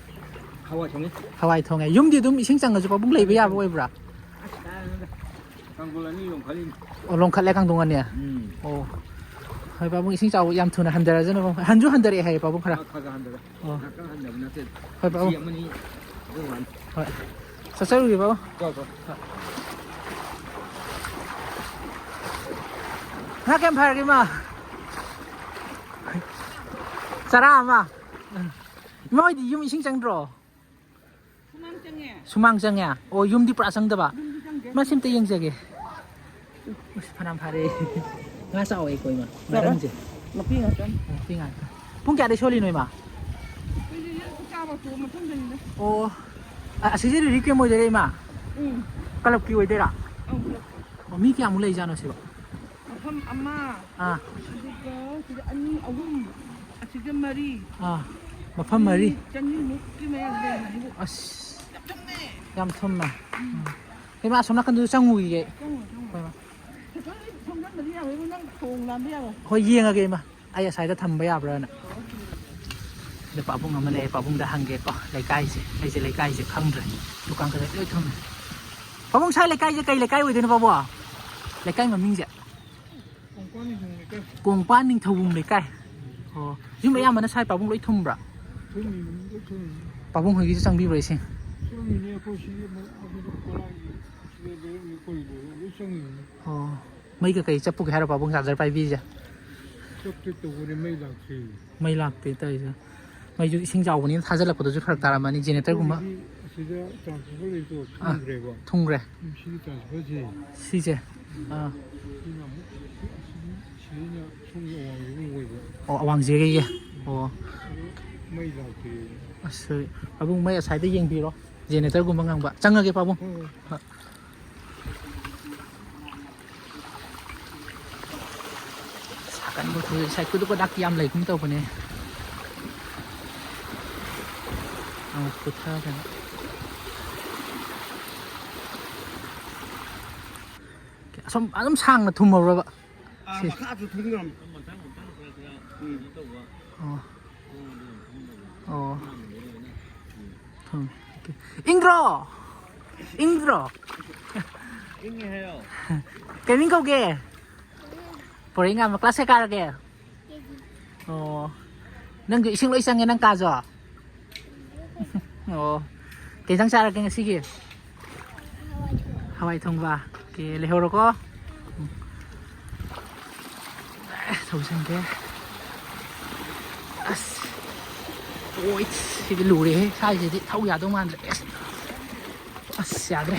ꯍꯋꯥꯏ ꯊꯣꯡꯉꯤ꯫ ꯍꯋꯥꯏ ꯊꯣꯡꯉꯦ꯫ ꯌꯨꯝꯗꯤ ꯑꯗꯨꯝ ꯏꯁꯤꯡ ꯆꯪꯉꯁꯨ ꯄꯥꯕꯨꯡ ꯂꯩꯕ ꯌꯥꯕ ꯑꯣꯏꯕ꯭ꯔꯥ? ꯑꯁ, ꯀꯥꯏꯗꯩꯅꯣꯗ꯫ ꯀꯥꯡꯕꯨꯜ ꯑꯅꯤ ꯂꯣꯡꯈꯠꯂꯤꯅꯤ꯫ ꯑꯣ, ꯂꯣꯡꯈꯠꯂꯦ ꯀꯥꯡꯗꯣꯡ ꯑꯅꯤ? ꯎꯝ꯫ ꯑꯣ꯫ ꯍꯣꯏ, ꯄꯥꯕꯨꯡ ꯏꯁꯤꯡ ꯆꯥꯎꯕ ꯌꯥꯝ ꯊꯨꯅ ꯍꯟꯊꯔꯖꯅꯨ ꯄꯥꯕꯨꯡ꯫ ꯍꯟꯁꯨ ꯍꯟꯊꯔꯛꯑꯦ ꯍꯥꯏꯌꯦ ꯄꯥꯕꯨꯡ ꯈꯔ꯫ ꯑꯥ, ꯈꯔ ꯈꯔ ꯍꯟꯊꯔꯦ꯫ ꯑꯣ꯫ ꯌꯥꯝ ꯀꯟꯅ ꯍꯟꯊꯕ ꯅꯠꯇꯦ꯫ ꯍꯣꯏ, ꯄꯥꯕꯨꯡ꯫ ꯏꯟꯆꯤ ꯑꯃꯅꯤ ꯑꯗꯨ ꯋꯥꯅꯤ꯫ ꯍꯣꯏ꯫ ꯆꯠꯆꯔꯨꯒꯦ, ꯄꯥꯕꯨꯡ꯫ ꯆꯥꯎ, ꯆꯥꯎ꯫ ꯉꯥ ꯀꯌꯥꯝ ꯐꯥꯔꯒꯦ, ꯏꯃꯥ? ꯆꯔꯥ ꯑꯃ꯫ ꯏꯃꯥ ꯍꯣꯏꯗꯤ ꯌꯨꯝ ꯏꯁꯤꯡ ꯆꯪꯗ꯭ꯔꯣ? ꯁꯨꯃꯥꯡ ꯆꯪꯉꯦ꯫ ꯁꯨꯃꯥꯡ ꯆꯪꯉꯦ? ꯑꯣ, ꯌꯨꯝꯗꯤ ꯄꯨꯔꯥ ꯆꯪꯗꯕ? ꯌꯨꯝꯗꯤ ꯆꯪꯗꯦ꯫ ꯃꯁꯤ ꯑꯝꯇ ꯌꯦꯡꯖꯒꯦ꯫ ꯑꯁ, ꯐꯅꯌꯥꯝ ꯐꯥꯔꯦ꯫ ꯉꯥ ꯆꯥꯎꯋꯦꯀꯣ, ꯏꯃꯥ? ꯆꯥꯎꯋꯦ꯫ ꯉꯥꯔꯪꯁꯦ? ꯃꯄꯤ ꯉꯥꯛꯇꯅꯤ꯫ ꯃꯄꯤ ꯉꯥꯛꯇ꯫ ꯄꯨꯡ ꯀꯌꯥꯗꯩ ꯁꯣꯜꯂꯤꯅꯣ, ꯏꯃꯥ? ꯑꯩꯈꯣꯏꯗꯤ ꯍꯦꯛ ꯆꯥꯕ ꯇꯣꯛꯑ ꯃꯇꯨꯡꯗꯅꯤꯗ꯫ ꯑꯣ꯫ ꯑ-, ꯑꯁꯤꯁꯦ relief camp ꯑꯣꯏꯗꯣꯏꯔꯥ, ꯏꯃꯥ? ꯎꯝ꯫ ꯀ꯭ꯂꯕꯀꯤ ꯑꯣꯏꯗꯣꯏꯔꯥ? ꯑꯧ, ꯀ꯭ꯂꯕꯀꯤ꯫ ꯑꯣ, ꯃꯤ ꯀꯌꯥꯃꯨꯛ ꯂꯩꯖꯥꯠꯅꯣ ꯁꯤꯕꯣ? ꯃꯐꯝ ꯑꯃ, ꯑꯥ꯫ ꯑꯗꯨꯒ ꯁꯤꯗ ꯑꯅꯤ, ꯑꯍꯨꯝ, ꯑꯁꯤꯗ ꯃꯔꯤ꯫ ꯑꯥ, ꯃꯐꯝ ꯃꯔꯤ꯫ ꯃꯤ ꯆꯅꯤꯃꯨꯛꯀꯤ ꯃꯌꯥꯗ ꯂꯩꯔꯝꯒꯅꯤꯕꯨ꯫ ꯑꯁ꯫ ꯌꯥꯝ ꯊꯨꯝꯃꯦ꯫ ꯌꯥꯝ ꯊꯨꯝꯃꯦ꯫ ꯎꯝ꯫ ꯎꯝ꯫ ꯏꯃꯥ, ꯑꯁꯣꯝ ꯅꯥꯀꯟꯗꯁꯨ ꯆꯪꯉꯨꯈꯤꯒꯦ ꯑꯩ꯫ ꯆꯪꯉꯣ, ꯆꯪꯉꯣ꯫ ꯍꯣꯏ, ꯏꯃꯥ꯫ ꯁꯥꯏꯀꯜꯗꯤ ꯁꯣꯝꯗ ꯊꯝꯕꯗꯤ ꯌꯥꯔꯣꯏꯕꯨ, ꯅꯪ ꯊꯣꯡ ꯂꯥꯟꯕ ꯌꯥꯔꯣꯏ꯫ ꯍꯣꯏ, ꯌꯦꯡꯉꯒꯦ, ꯏꯃꯥ꯫ ꯑꯩ ꯑꯁ꯭ꯋꯥꯏꯗ ꯊꯝꯕ ꯌꯥꯕ꯭ꯔꯥꯅ꯫ ꯑꯗ ꯄꯥꯕꯨꯡ ꯑꯃ ꯂꯩ, ꯄꯥꯕꯨꯡꯗ ꯍꯪꯒꯦꯀꯣ꯫ ꯂꯩꯀꯥꯏꯁꯦ, ꯑꯩꯁꯦ ꯂꯩꯀꯥꯏꯁꯦ ꯈꯪꯗ꯭ꯔꯦ꯫ ꯗꯨꯀꯥꯟ ꯈꯔ ꯂꯣꯏ ꯊꯝꯃꯦ꯫ ꯄꯥꯕꯨꯡ, ꯁ꯭ꯋꯥꯏ ꯂꯩꯀꯥꯏꯁꯦ ꯀꯩ ꯂꯩꯀꯥꯏ ꯑꯣꯏꯗꯣꯏꯅꯣ, ꯄꯥꯕꯨꯡ? ꯂꯩꯀꯥꯏ ꯃꯃꯤꯡꯁꯦ? ꯀꯣꯡꯄꯥꯟ ꯅꯤꯡꯊꯧꯕꯨꯡ ꯂꯩꯀꯥꯏ꯫ ꯀꯣꯡꯄꯥꯟ ꯅꯤꯡꯊꯧꯕꯨꯡ ꯂꯩꯀꯥꯏ꯫ ꯑꯣ, ꯌꯨꯝ ꯑꯌꯥꯝꯕꯅ ꯁ꯭ꯋꯥꯏ ꯄꯥꯕꯨꯡ ꯂꯣꯏ ꯊꯨꯝꯕ꯭ꯔꯥ? ꯊꯨꯝꯃꯤ, ꯂꯣꯏ ꯊꯨꯝꯃꯤ꯫ ꯄꯥꯕꯨꯡ ꯍꯣꯏꯒꯤꯁꯨ ꯆꯪꯕꯤꯕ꯭ꯔꯥ ꯏꯁꯤꯡ? ꯆꯪꯉꯤꯅꯦ, ꯑꯩꯈꯣꯏ ꯁꯤꯒꯤ ꯃ-, ꯑꯗꯨꯗ ꯀꯣꯂꯥꯏꯒꯤ ꯁꯤꯗ ꯂꯩꯔꯝꯃꯤ, ꯑꯩꯈꯣꯏ ꯂꯣꯏ, ꯂꯣꯏ ꯆꯪꯉꯤꯅꯦ꯫ ꯑꯣ, ꯃꯩ ꯀꯩꯀꯩ ꯆꯞꯄꯨꯒꯦ ꯍꯥꯏꯔꯣ ꯄꯥꯕꯨꯡ, ꯆꯥꯔꯖꯔ ꯄꯥꯏꯕꯤꯁꯦ? ꯆꯞꯀꯦ ꯇꯧꯕꯅꯦ, ꯃꯩ ꯂꯥꯛꯇꯦ꯫ ꯃꯩ ꯂꯥꯛꯇꯦ ꯇꯧꯔꯤꯁꯦ꯫ ꯃꯩꯁꯨ ꯏꯁꯤꯡ ꯆꯥꯎꯕꯅꯤꯅ ꯊꯥꯖꯤꯜꯂꯛꯄꯗꯁꯨ ꯐꯔꯛ ꯇꯥꯔꯝꯃꯅꯤ, ꯖꯦꯅꯦꯔꯦꯇꯔꯒꯨꯝꯕ꯫ ꯑꯩꯈꯣꯏꯒꯤꯗꯤ ꯑꯁꯤꯗ ꯇ꯭ꯔꯥꯟꯁꯐꯣꯔꯃꯔ ꯂꯩꯕꯗꯣ ꯑꯥ, ꯊꯨꯝꯈ꯭ꯔꯦꯕ꯫ ꯊꯨꯝꯈ꯭ꯔꯦ꯫ ꯎꯝ, ꯁꯤꯒꯤ ꯇ꯭ꯔꯥꯟꯁꯐꯣꯔꯃꯔꯁꯦ꯫ ꯁꯤꯁꯦ? ꯑꯥ꯫ ꯁꯤꯅ ꯑꯃꯨꯛ ꯑꯁꯤꯒꯤ ꯄꯨꯡ ꯑꯋꯥꯡꯕꯒꯤ ꯑꯣꯏꯕ꯫ ꯑꯣ, ꯑꯋꯥꯡꯖꯦꯒꯩꯒꯤ꯫ ꯑꯣ꯫ ꯑꯗꯨ ꯃꯩ ꯂꯥꯛꯇꯦ꯫ ꯑꯁ, ꯄꯥꯕꯨꯡ ꯃꯩ ꯑꯁ꯭ꯋꯥꯏꯗ ꯌꯦꯡꯕꯤꯔꯣ꯫ ꯖꯦꯅꯦꯔꯦꯇꯔꯒꯨꯝꯕ ꯉꯪꯕ꯫ ꯆꯪꯉꯒꯦ, ꯄꯥꯕꯨꯡ꯫ ꯍꯣꯏ, ꯍꯣꯏ꯫ ꯍꯣꯏ꯫ ꯁꯥꯀꯟꯕ ꯊꯣꯛꯑꯦ꯫ ꯁꯥꯏꯀꯜꯗꯣ ꯀꯣꯗꯥꯛꯇꯤ ꯌꯥꯝ ꯂꯩꯒꯨꯝ ꯇꯧꯕꯅꯦ꯫ ꯑꯃꯨꯛ ꯄꯨꯊꯗꯅ꯫ ꯑꯁꯣꯝ ꯑꯗꯨꯝ ꯁꯥꯡꯅ ꯊꯨꯝꯃꯧꯔꯕ? ꯑꯥ, ꯁꯤ꯫ ꯃꯈꯥꯁꯨ ꯊꯨꯝꯈ꯭ꯔꯕꯅꯤ꯫ ꯎꯝ꯫ ꯑꯣ꯫ ꯑꯣ꯫ ꯊꯨꯝ꯫ ꯏꯪꯗ꯭ꯔꯣ? ꯏꯪꯗ꯭ꯔꯣ? ꯏꯪꯉꯦ ꯍꯥꯏꯌꯣ꯫ ꯀꯩ ꯃꯤꯡ ꯀꯧꯒꯦ? ꯄꯣꯔꯩꯉꯥꯟꯕ꯫ ꯀ꯭ꯂꯥꯁ ꯀꯌꯥ ꯀꯥꯔꯒꯦ? ꯑꯣ꯫ ꯅꯪꯁꯨ ꯏꯁꯤꯡ ꯂꯣꯏ ꯆꯪꯉꯦ ꯅꯪ ꯀꯥꯁꯨ? ꯑꯣ꯫ ꯀꯩ ꯏꯟꯁꯥꯡ ꯆꯥꯔꯒꯦ ꯉꯁꯤꯒꯤ? ꯍꯋꯥꯏ ꯊꯣꯡꯕ꯫ ꯑꯣꯀꯦ, ꯂꯩꯍꯧꯔꯣꯀꯣ꯫ ꯎꯝ꯫ ꯑꯦ, ꯊꯧꯁꯟꯒꯦ꯫ ꯑꯁ꯫ ꯑꯣꯏ, ꯁꯤꯗꯤ ꯂꯨꯔꯦꯍꯦ꯫ ꯁ꯭ꯋꯥꯏꯁꯤꯗꯤ ꯊꯧ ꯌꯥꯗꯧ ꯃꯥꯟꯗ꯭ꯔꯦ꯫ ꯑꯁ꯫ ꯑꯁ, ꯌꯥꯗ꯭ꯔꯦ꯫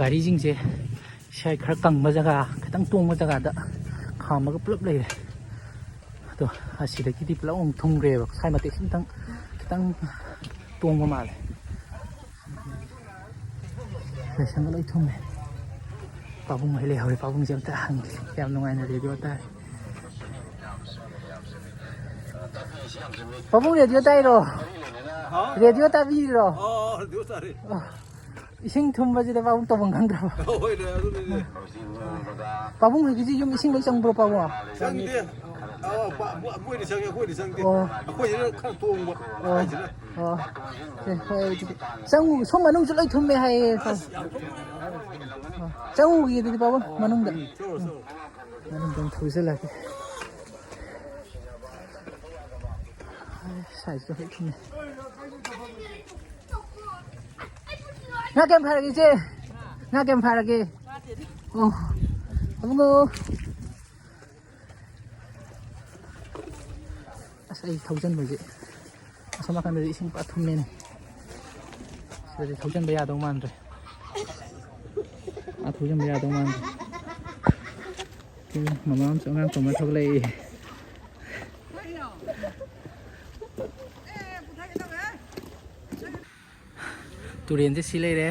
ꯒꯥꯔꯤꯁꯤꯡꯁꯦ ꯁ꯭ꯋꯥꯏ ꯈꯔ ꯀꯪꯕ ꯖꯒꯥ, ꯈꯤꯇꯪ ꯇꯣꯡꯕ ꯖꯒꯥꯗ ꯈꯥꯝꯃꯒ ꯄꯨꯂꯞ ꯂꯩꯔꯦ꯫ ꯑꯗꯣ ꯑꯁꯤꯗꯒꯤꯗꯤ ꯄꯨꯂꯞ ꯑꯃꯨꯛ ꯊꯨꯝꯈ꯭ꯔꯦꯕ꯫ ꯁ꯭ꯋꯥꯏ ꯃꯇꯦꯛꯁꯤ ꯈꯤꯇꯪ, ꯈꯤꯇꯪ ꯇꯣꯡꯕ ꯃꯥꯜꯂꯦ꯫ ꯂꯥꯏꯁꯪꯒ ꯂꯣꯏ ꯊꯨꯝꯃꯦ꯫ ꯄꯥꯕꯨꯡ ꯍꯣꯏ ꯂꯩꯍꯧꯔꯦ꯫ ꯄꯥꯕꯨꯡꯁꯦ ꯑꯝꯇ ꯍꯪꯒꯦ꯫ ꯌꯥꯝ ꯅꯨꯡꯉꯥꯏꯅ ꯔꯦꯗꯤꯑꯣ ꯇꯥꯔꯤ꯫ ꯄꯥꯕꯨꯡ ꯔꯦꯗꯤꯑꯣ ꯇꯥꯏꯔꯣ? ꯍꯥ? ꯔꯦꯗꯤꯑꯣ ꯇꯥꯕꯤꯔꯤꯔꯣ? ꯑꯣ, ꯑꯣ, ꯔꯦꯗꯤꯑꯣ ꯇꯥꯔꯤ꯫ ꯑꯣ, ꯏꯁꯤꯡ ꯊꯨꯝꯕꯁꯤꯗ ꯄꯥꯕꯨꯡ ꯇꯧꯐꯝ ꯈꯪꯗ꯭ꯔꯕ꯫ ꯍꯣꯏꯅꯦ, ꯑꯗꯨꯅꯤꯅꯦ꯫ ꯄꯥꯕꯨꯡ ꯍꯣꯏꯒꯤꯁꯤ ꯌꯨꯝ ꯏꯁꯤꯡ ꯂꯣꯏ ꯆꯪꯕ꯭ꯔꯣ, ꯄꯥꯕꯨꯡ? ꯆꯪꯗꯦ꯫ ꯑ, ꯄ-, ꯃꯣ-, ꯃꯣꯏꯗꯤ ꯆꯪꯉꯦ, ꯑꯩꯈꯣꯏꯗꯤ ꯆꯪꯗꯦ꯫ ꯑꯣ꯫ ꯑꯩꯈꯣꯏꯁꯤꯅ ꯈꯔ ꯇꯣꯡꯕ, ꯑꯣ꯫ ꯑꯩꯈꯣꯏꯁꯤꯅ꯫ ꯑꯣ꯫ ꯑꯦ, ꯍꯣꯏ, ꯑꯗꯨꯗꯤ ꯆꯪꯉꯨ-, ꯁꯣꯝ ꯃꯅꯨꯡꯁꯨ ꯂꯣꯏ ꯊꯨꯝꯃꯦ ꯍꯥꯏꯌꯦ꯫ ꯑꯁ, ꯌꯥꯝ ꯊꯨꯝꯃꯦ꯫ ꯑꯣ꯫ ꯆꯪꯉꯨꯈꯤꯒꯦ ꯑꯗꯨꯗꯤ, ꯄꯥꯕꯨꯡ, ꯃꯅꯨꯡꯗ꯫ ꯎꯝ, ꯆꯠꯂꯣ, ꯆꯠꯂꯣ꯫ ꯃꯅꯨꯡꯗ ꯑꯃꯨꯛ ꯊꯧꯖꯤꯜꯂꯛꯀꯦ꯫ ꯁꯥꯏꯖꯇꯣ ꯍꯦꯛ ꯊꯝꯃꯦ꯫ ꯉꯥ ꯀꯌꯥꯝ ꯐꯥꯔꯒꯦ, ꯏꯆꯦ? ꯉꯥ ꯀꯌꯥꯝ ꯐꯥꯔꯒꯦ? ꯑꯣ, ꯑꯕꯨꯡꯉꯣ꯫ ꯑꯁ, ꯑꯩ ꯊꯧꯖꯤꯟꯕꯁꯦ ꯑꯁꯣꯝ ꯅꯥꯀꯟꯗꯗꯤ ꯏꯁꯤꯡ ꯄꯨꯔꯥ ꯊꯨꯝꯃꯦꯅꯦ꯫ ꯁꯤꯗꯗꯤ ꯊꯧꯖꯤꯟꯕ ꯌꯥꯗꯧ ꯃꯥꯟꯗ꯭ꯔꯦ꯫ ꯑꯥ, ꯊꯧꯖꯤꯟꯕ ꯌꯥꯗꯧ ꯃꯥꯟꯗ꯭ꯔꯦ꯫ ꯃꯃꯥ ꯑꯃꯁꯨ ꯑꯉꯥꯡ ꯄꯝꯃ ꯊꯣꯛꯂꯛꯏ꯫ ꯇꯨꯔꯦꯟꯁꯦ ꯁꯤ ꯂꯩꯔꯦ꯫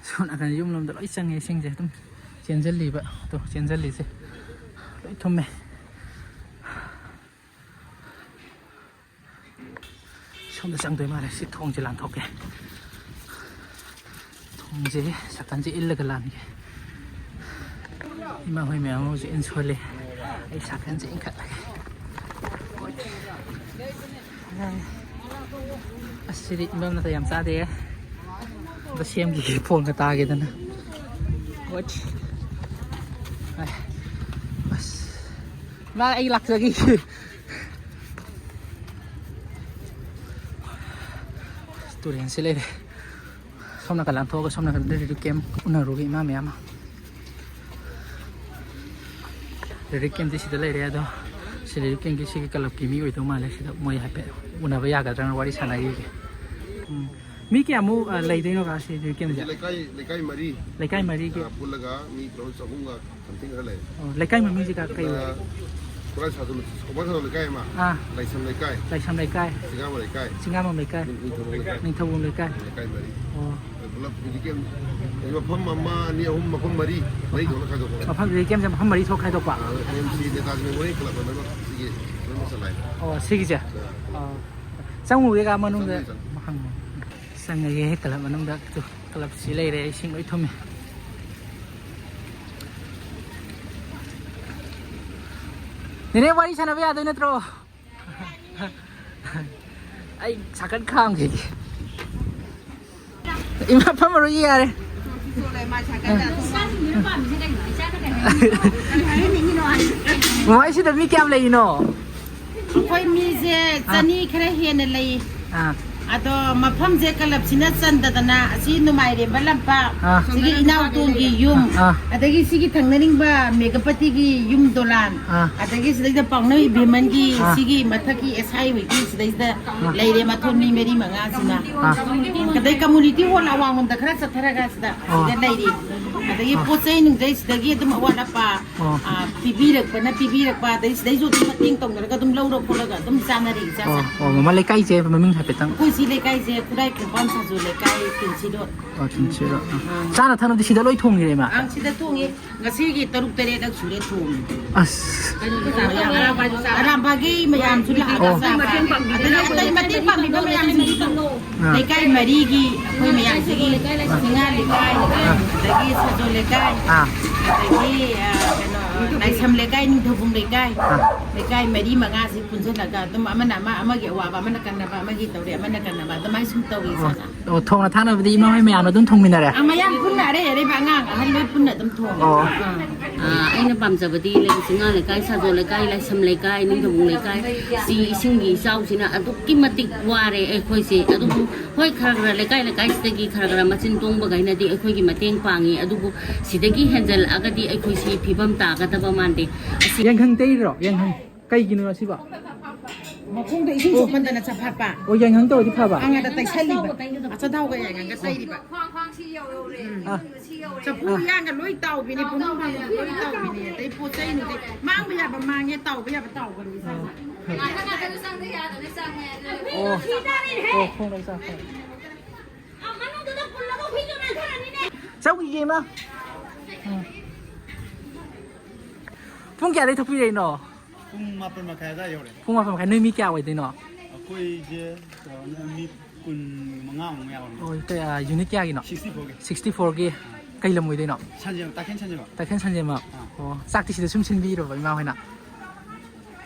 ꯁꯣꯝ ꯅꯥꯀꯟ ꯌꯨꯝ ꯂꯣꯝꯗ ꯂꯣꯏ ꯆꯪꯉꯦ ꯏꯁꯤꯡꯁꯦ꯫ ꯑꯗꯨꯝ ꯆꯦꯟꯁꯤꯜꯂꯤꯕ꯫ ꯑꯗꯣ ꯆꯦꯟꯁꯤꯜꯂꯤꯁꯦ ꯂꯣꯏ ꯊꯨꯝꯃꯦ꯫ ꯁꯣꯝꯗ ꯆꯪꯗꯣꯏ ꯃꯥꯜꯂꯦ꯫ ꯁꯤ ꯊꯣꯡꯁꯦ ꯂꯥꯟꯊꯣꯛꯀꯦ꯫ ꯊꯣꯡꯁꯦ ꯁꯥꯏꯀꯜꯁꯦ ꯏꯜꯂꯒ ꯂꯥꯟꯒꯦ꯫ ꯏꯃꯥ ꯍꯣꯏ ꯃꯌꯥꯝ ꯑꯃꯁꯨ ꯏꯟ ꯁꯣꯜꯂꯤ꯫ ꯑꯩ ꯁꯥꯏꯀꯜꯁꯦ ꯏꯟꯈꯠꯂꯒꯦ꯫ ꯑꯁ, ꯁꯤꯗꯤ ꯏꯟꯐꯝ ꯅꯥꯇꯩ ꯌꯥꯝ ꯆꯥꯗꯦ꯫ ꯑꯝꯇ ꯁꯦꯝꯈꯤꯒꯦ, ꯐꯣꯟꯒ ꯇꯥꯒꯦꯗꯅ꯫ ꯑꯁ, ꯏꯃꯥ, ꯑꯩ ꯂꯥꯛꯆꯈꯤꯒꯦ꯫ ꯇꯨꯔꯦꯟꯁꯤ ꯂꯩꯔꯦ꯫ ꯁꯣꯝ ꯅꯥꯀꯟ ꯂꯥꯟꯊꯣꯛꯑꯒ ꯁꯣꯝ ꯅꯥꯀꯟꯗ ꯔꯤꯂꯤꯐ ꯀꯦꯝ ꯎꯅꯔꯨꯒꯦ ꯏꯃꯥ ꯃꯌꯥꯝ ꯑꯃ꯫ ꯔꯤꯂꯤꯐ ꯀꯦꯝꯗꯤ ꯁꯤꯗ ꯂꯩꯔꯦ, ꯑꯗꯣ ꯁꯤ ꯔꯤꯂꯤꯐ ꯀꯦꯝꯒꯤ ꯁꯤꯒꯤ ꯀ꯭ꯂꯕꯀꯤ ꯃꯤ ꯑꯣꯏꯗꯧ ꯃꯥꯜꯂꯦ꯫ ꯁꯤꯗ ꯃꯣꯏ ꯍꯥꯏꯐꯦꯠ ꯎꯅꯕ ꯌꯥꯒꯗ꯭ꯔꯥꯅ ꯋꯥꯔꯤ ꯁꯥꯟꯅꯈꯤꯒꯦ꯫ ꯎꯝ꯫ ꯃꯤ ꯀꯌꯥꯃꯨꯛ, ꯑ, ꯂꯩꯗꯣꯏꯅꯣ ꯀꯥ ꯁꯤ ꯔꯤꯂꯤꯐ ꯀꯦꯝꯁꯦ? ꯂꯩꯀꯥꯏ, ꯂꯩꯀꯥꯏ ꯃꯔꯤ꯫ ꯂꯩꯀꯥꯏ ꯃꯔꯤꯒꯤ? ꯑ, ꯄꯨꯜꯂꯒ ꯃꯤ ꯀꯔꯣꯔ ꯆꯍꯨꯝꯒ ꯁꯝꯊꯤꯡ ꯈꯔ ꯂꯩ꯫ ꯑꯣ, ꯂꯩꯀꯥꯏ ꯃꯃꯤꯡꯁꯦ ꯀꯥ-, ꯀꯩ ꯑꯣꯏ? ꯑꯗꯨꯅ ꯈꯨꯔꯥꯏ ꯁꯥꯗꯨ, ꯈꯨꯃꯟ ꯁꯥꯗꯨ ꯂꯩꯀꯥꯏ ꯑꯃ, ꯑꯥ꯫ ꯂꯥꯏꯁꯝ ꯂꯩꯀꯥꯏ, ꯂꯥꯏꯁꯝ ꯂꯩꯀꯥꯏ, ꯆꯤꯡꯉꯥꯃ ꯂꯩꯀꯥꯏ, ꯆꯤꯡꯉꯥꯃ ꯂꯩꯀꯥꯏ, ꯅꯤꯡꯊꯧꯕꯝ ꯂꯩꯀꯥꯏ, ꯅꯤꯡꯊꯧꯕꯝ ꯂꯩꯀꯥꯏ꯫ ꯂꯩꯀꯥꯏ ꯃꯔꯤ꯫ ꯑꯣ꯫ ꯄꯨꯂꯞ ꯍꯧꯖꯤꯛꯀꯤ ꯃꯐꯝ ꯑꯃ, ꯑꯅꯤ, ꯑꯍꯨꯝ, ꯃꯐꯝ ꯃꯔꯤ, ꯃꯔꯤ ꯊꯣꯛꯅ ꯈꯥꯏꯗꯣꯛꯄ꯫ ꯃꯐꯝ ꯔꯤꯂꯤꯐ ꯀꯦꯝꯁꯦ ꯃꯐꯝ ꯃꯔꯤ ꯊꯣꯛ ꯈꯥꯏꯗꯣꯛꯄ? ꯑꯥ, M C Netaji memorial club ꯑꯅ ꯁꯤꯒꯤ ꯂꯣꯏꯅ ꯆꯂꯥꯏꯕ꯫ ꯑꯣ, ꯁꯤꯒꯤꯁꯦ? ꯑꯥ꯫ ꯑꯣ꯫ ꯆꯪꯉꯨꯒꯦ ꯀꯥ ꯃꯅꯨꯡꯗ ꯆꯪꯉꯦ, ꯆꯪꯉꯦ꯫ ꯍꯪꯉꯣ꯫ ꯆꯪꯉꯒꯦ ꯀ꯭ꯂꯕ ꯃꯅꯨꯡꯗ꯫ ꯇꯨ, ꯀ꯭ꯂꯕꯁꯤ ꯂꯩꯔꯦ, ꯏꯁꯤꯡ ꯂꯣꯏ ꯊꯨꯝꯃꯦ꯫ ꯅꯦꯅꯦ, ꯋꯥꯔꯤ ꯁꯥꯟꯅꯕ ꯌꯥꯗꯣꯏ ꯅꯠꯇ꯭ꯔꯣ? ꯑꯩ ꯁꯥꯀꯠ ꯈꯥꯝꯒꯦ꯫ ꯏꯃꯥ, ꯐꯝꯃꯔꯣꯏꯒꯦ ꯌꯥꯔꯦ꯫ ꯃꯃꯥ, ꯁꯤꯗ ꯃꯤ ꯀꯌꯥꯝ ꯂꯩꯔꯤꯅꯣ? ꯑꯩꯈꯣꯏ ꯃꯤꯁꯦ ꯑꯥ꯫ ꯆꯅꯤ ꯈꯔ ꯍꯦꯟꯅ ꯂꯩ꯫ ꯑꯥ꯫ ꯑꯗꯣ ꯃꯐꯝꯁꯦ ꯀ꯭ꯂꯕꯁꯤꯅ ꯆꯟꯗꯗꯅ ꯑꯁꯤ ꯅꯨꯡꯃꯥꯏꯔꯦꯝꯕ ꯂꯝꯄꯥꯛ, ꯑꯥ꯫ ꯁꯤꯒꯤ ꯏꯅꯥꯎꯇꯣꯟꯒꯤ ꯌꯨꯝ, ꯑꯥ꯫ ꯑꯗꯒꯤ ꯁꯤꯒꯤ ꯊꯪꯅꯔꯤꯕ ꯃꯦꯘꯄꯇꯤꯒꯤ ꯌꯨꯝ ꯗꯣꯂꯥꯟ, ꯑꯥ꯫ ꯑꯗꯒꯤ ꯁꯤꯗꯩꯗ ꯄꯥꯎꯅꯝ ꯏꯕꯦꯝꯃꯟꯒꯤ ꯑꯥ꯫ ꯁꯤꯒꯤ ꯃꯊꯛꯀꯤ ꯑꯦꯁ ꯑꯥꯏ ꯍꯣꯏꯒꯤ ꯁꯤꯗꯩꯁꯤꯗ ꯑꯥ꯫ ꯂꯩꯔꯦ ꯃꯊꯣꯟ ꯃꯤ ꯃꯔꯤ ꯃꯉꯥꯁꯤꯅ꯫ ꯑꯥ꯫ ꯑꯗꯩ ꯀꯝꯃꯨꯅꯤꯇꯤ ꯍꯣꯜ ꯑꯋꯥꯡꯂꯣꯝꯗ ꯈꯔ ꯆꯠꯊꯔꯒ ꯁꯤꯗ ꯑꯥ꯫ ꯁꯤꯗ ꯂꯩꯔꯤ꯫ ꯑꯗꯒꯤ ꯄꯣꯠ ꯆꯩ ꯅꯨꯡꯆꯩ ꯁꯤꯗꯒꯤ ꯑꯗꯨꯝ ꯑꯋꯥꯠ ꯑꯄꯥ, ꯑꯣ꯫ ꯑ, ꯄꯤꯕꯤꯔꯛꯄꯅ ꯄꯤꯕꯤꯔꯛꯄ, ꯑꯗꯩ ꯁꯤꯗꯩꯁꯨ ꯑꯗꯨꯝ ꯃꯇꯦꯡ ꯇꯧꯅꯔꯒ ꯑꯗꯨꯝ ꯂꯧꯔ ꯈꯣꯠꯂꯒ ꯑꯗꯨꯝ ꯆꯥꯅꯔꯤ, ꯏꯆꯥ ꯑꯣ, ꯆꯥ꯫ ꯑꯣ, ꯃꯃꯥ, ꯂꯩꯀꯥꯏꯁꯦ ꯃꯃꯤꯡ ꯍꯥꯏꯐꯦꯠꯇꯪ꯫ ꯑꯩꯈꯣꯏ ꯁꯤ ꯂꯩꯀꯥꯏꯁꯦ ꯈꯨꯔꯥꯏ ꯈꯣꯡꯕꯥꯟ ꯁꯥꯖꯨ ꯂꯩꯀꯥꯏ, ꯇꯤꯟꯁꯤꯔꯣ꯫ ꯑꯣ, ꯇꯤꯟꯁꯤꯔꯣ꯫ ꯑꯥ꯫ ꯆꯥꯅ ꯊꯛꯅꯕꯗꯤ ꯁꯤꯗ ꯂꯣꯏ ꯊꯣꯡꯉꯤꯔꯦ, ꯏꯃꯥ? ꯑꯥ, ꯁꯤꯗ ꯊꯣꯡꯉꯤ꯫ ꯉꯁꯤꯒꯤ ꯇꯔꯨꯛ ꯇꯔꯦꯠꯂꯛ ꯁꯨꯔꯦ ꯊꯣꯡꯉꯤ꯫ ꯑꯁ꯫ ꯑꯔꯥꯝꯕꯒꯤ ꯃꯌꯥꯝꯁꯨ ꯂꯥꯛꯑꯒ ꯑꯣ꯫ ꯆꯥꯕ꯫ ꯑꯗꯒꯤ ꯑꯇꯩ ꯃꯇꯦꯡ ꯄꯥꯡꯕꯤꯕ ꯃꯌꯥꯝꯁꯤꯡꯁꯨ꯫ ꯑꯥ꯫ ꯂꯩꯀꯥꯏ ꯃꯔꯤꯒꯤ ꯑꯩꯈꯣꯏ ꯃꯌꯥꯝꯁꯤꯒꯤ, ꯁꯤꯡꯉꯥ ꯂꯩꯀꯥꯏ, ꯑꯥ꯫ ꯑꯗꯒꯤ ꯁꯥꯖꯣ ꯂꯩꯀꯥꯏ, ꯑꯥ꯫ ꯑꯗꯒꯤ, ꯑ, ꯀꯩꯅꯣ, ꯂꯥꯏꯁꯝ ꯂꯩꯀꯥꯏ, ꯅꯤꯡꯊꯧꯕꯨꯡ ꯂꯩꯀꯥꯏ, ꯑꯥ꯫ ꯂꯩꯀꯥꯏ ꯃꯔꯤ ꯃꯉꯥꯁꯤ ꯄꯨꯟꯁꯤꯜꯂꯒ ꯑꯗꯨꯝ ꯑꯃꯅ ꯑꯃ, ꯑꯃꯒꯤ ꯑꯋꯥꯕ ꯑꯃꯅ ꯀꯟꯅꯕ, ꯑꯃꯒꯤ ꯇꯧꯔꯦ ꯑꯃꯅ ꯀꯟꯅꯕ, ꯑꯗꯨꯃꯥꯏꯅ ꯁꯨꯝ ꯇꯧꯔꯤ, ꯑꯣ꯫ ꯏꯆꯥꯅ꯫ ꯑꯣ, ꯊꯣꯡꯅ ꯊꯥꯅꯕꯗꯤ ꯏꯃꯥ ꯍꯣꯏ ꯃꯌꯥꯝꯅ ꯑꯗꯨꯝ ꯊꯣꯡꯃꯤꯟꯅꯔꯦ? ꯑ, ꯃꯌꯥꯝ ꯄꯨꯟꯅ, ꯑꯔꯩ ꯑꯔꯩꯕ ꯑꯉꯥꯡ ꯑꯍꯜ ꯂꯣꯏ ꯄꯨꯟꯅ ꯑꯗꯨꯝ ꯊꯣꯡꯉꯦ꯫ ꯑꯣ꯫ ꯑꯥ꯫ ꯑꯥ, ꯑꯩꯅ ꯄꯥꯝꯖꯕꯗꯤ ꯂꯩ, ꯁꯤꯡꯉꯥ ꯂꯩꯀꯥꯏ, ꯁꯥꯖꯣ ꯂꯩꯀꯥꯏ, ꯂꯥꯏꯁꯝ ꯂꯩꯀꯥꯏ, ꯅꯤꯡꯊꯧꯕꯨꯡ ꯂꯩꯀꯥꯏ, ꯁꯤ ꯏꯁꯤꯡꯒꯤ ꯏꯆꯥꯎꯁꯤꯅ ꯑꯗꯨꯛꯀꯤ ꯃꯇꯤꯛ ꯋꯥꯔꯦ ꯑꯩꯈꯣꯏꯁꯦ꯫ ꯑꯗꯨꯕꯨ ꯍꯣꯏ, ꯈꯔ ꯈꯔ ꯂꯩꯀꯥꯏ ꯂꯩꯀꯥꯏꯁꯤꯗꯒꯤ ꯈꯔ ꯈꯔ ꯃꯆꯤꯟ ꯇꯣꯡꯕꯈꯩꯅꯗꯤ ꯑꯩꯈꯣꯏꯒꯤ ꯃꯇꯦꯡ ꯄꯥꯡꯉꯤ꯫ ꯑꯗꯨꯕꯨ ꯁꯤꯗꯒꯤ ꯍꯦꯟꯖꯜꯂꯛꯑꯒꯗꯤ ꯑꯩꯈꯣꯏꯁꯤ ꯐꯤꯕꯝ ꯇꯥꯒꯗꯕ ꯃꯥꯟꯗꯦ꯫ ꯑꯁꯤ ꯌꯥꯏꯉꯪ ꯇꯩꯔꯤꯔꯣ? ꯌꯥꯏꯉꯪ꯫ ꯀꯩꯒꯤꯅꯣ ꯑꯁꯤꯕꯣ? ꯃꯈꯣꯡꯗ ꯏꯁꯤꯡ ꯁꯣꯛꯃꯟꯗꯅ ꯆꯐꯥꯠꯄ꯫ ꯑꯣ, ꯌꯥꯏꯉꯪ ꯇꯧꯔꯗꯤ ꯐꯕ? ꯑꯪ, ꯑꯗ ꯇꯩꯁꯜꯂꯤꯕ꯫ ꯑꯆꯥꯊꯥꯎꯒ ꯌꯥꯏꯉꯪꯒ ꯇꯩꯔꯤꯕ꯫ ꯈ꯭ꯋꯥꯡ, ꯈ꯭ꯋꯥꯡ ꯁꯤ ꯌꯧ-, ꯌꯧꯔꯦ꯫ ꯎꯝ꯫ ꯁꯤ ꯌꯧꯔꯦ꯫ ꯆꯐꯨ ꯑꯥ꯫ ꯎꯌꯥꯟꯒ ꯂꯣꯏ ꯇꯥꯎꯕꯤꯅꯦ, ꯄꯨꯡꯐꯝ ꯐꯝꯒ ꯂꯣꯏ ꯇꯥꯎꯕꯤꯅꯦ꯫ ꯑꯗꯩ ꯄꯣꯠ ꯆꯩ ꯅꯨꯡꯆꯩ ꯃꯥꯡꯕ ꯌꯥꯕ ꯃꯥꯡꯉꯦ, ꯇꯥꯎꯕ ꯌꯥꯕ ꯇꯥꯎꯈ꯭ꯔꯦ ꯏꯆꯥꯅ꯫ ꯑꯥ꯫ ꯉꯥꯏꯍꯥꯛ ꯉꯥꯛꯇꯪ ꯆꯪꯗ ꯌꯥꯗꯕꯩ ꯆꯪꯉꯦ꯫ ꯑꯣ꯫ ꯑꯣ, ꯈꯣꯡꯗ ꯆꯪꯉꯦ꯫ ꯆꯧꯈꯤꯒꯦ, ꯏꯃꯥ꯫ ꯎꯝ꯫ ꯄꯨꯡ ꯀꯌꯥꯗꯩ ꯊꯣꯛꯄꯤꯔꯛꯏꯅꯣ? ꯄꯨꯡ ꯃꯥꯄꯟ ꯃꯈꯥꯏ ꯑꯗꯨꯋꯥꯏ ꯌꯧꯔꯦ꯫ ꯄꯨꯡ ꯃꯥꯄꯟ ꯃꯈꯥꯏ꯫ ꯅꯣꯏ ꯃꯤ ꯀꯌꯥ ꯑꯣꯏꯗꯣꯏꯅꯣ? ꯑꯩꯈꯣꯏꯁꯦ ꯆꯥꯎꯔꯥꯛꯅ ꯃꯤ ꯀꯨꯟ ꯃꯉꯥꯃꯨꯛ ꯌꯥꯎꯔꯝꯅꯤ꯫ ꯑꯣ, ꯀꯩ, ꯑ, unit ꯀꯌꯥꯒꯤꯅꯣ? Sixty four ꯒꯤ꯫ Sixty four ꯒꯤ꯫ ꯑꯥ꯫ ꯀꯩ ꯂꯝ ꯑꯣꯏꯗꯣꯏꯅꯣ? ꯁꯟꯖꯦꯟꯕꯝ, ꯇꯥꯈꯦꯜ ꯁꯟꯖꯦꯟꯕꯝ꯫ ꯇꯥꯈꯦꯜ ꯁꯟꯖꯦꯟꯕꯝ꯫ ꯑꯥ꯫ ꯑꯣ, ꯆꯥꯛꯇꯤ ꯁꯤꯗ ꯁꯨꯝ ꯁꯤꯟꯕꯤꯔꯕ ꯏꯃꯥ ꯍꯣꯏꯅ?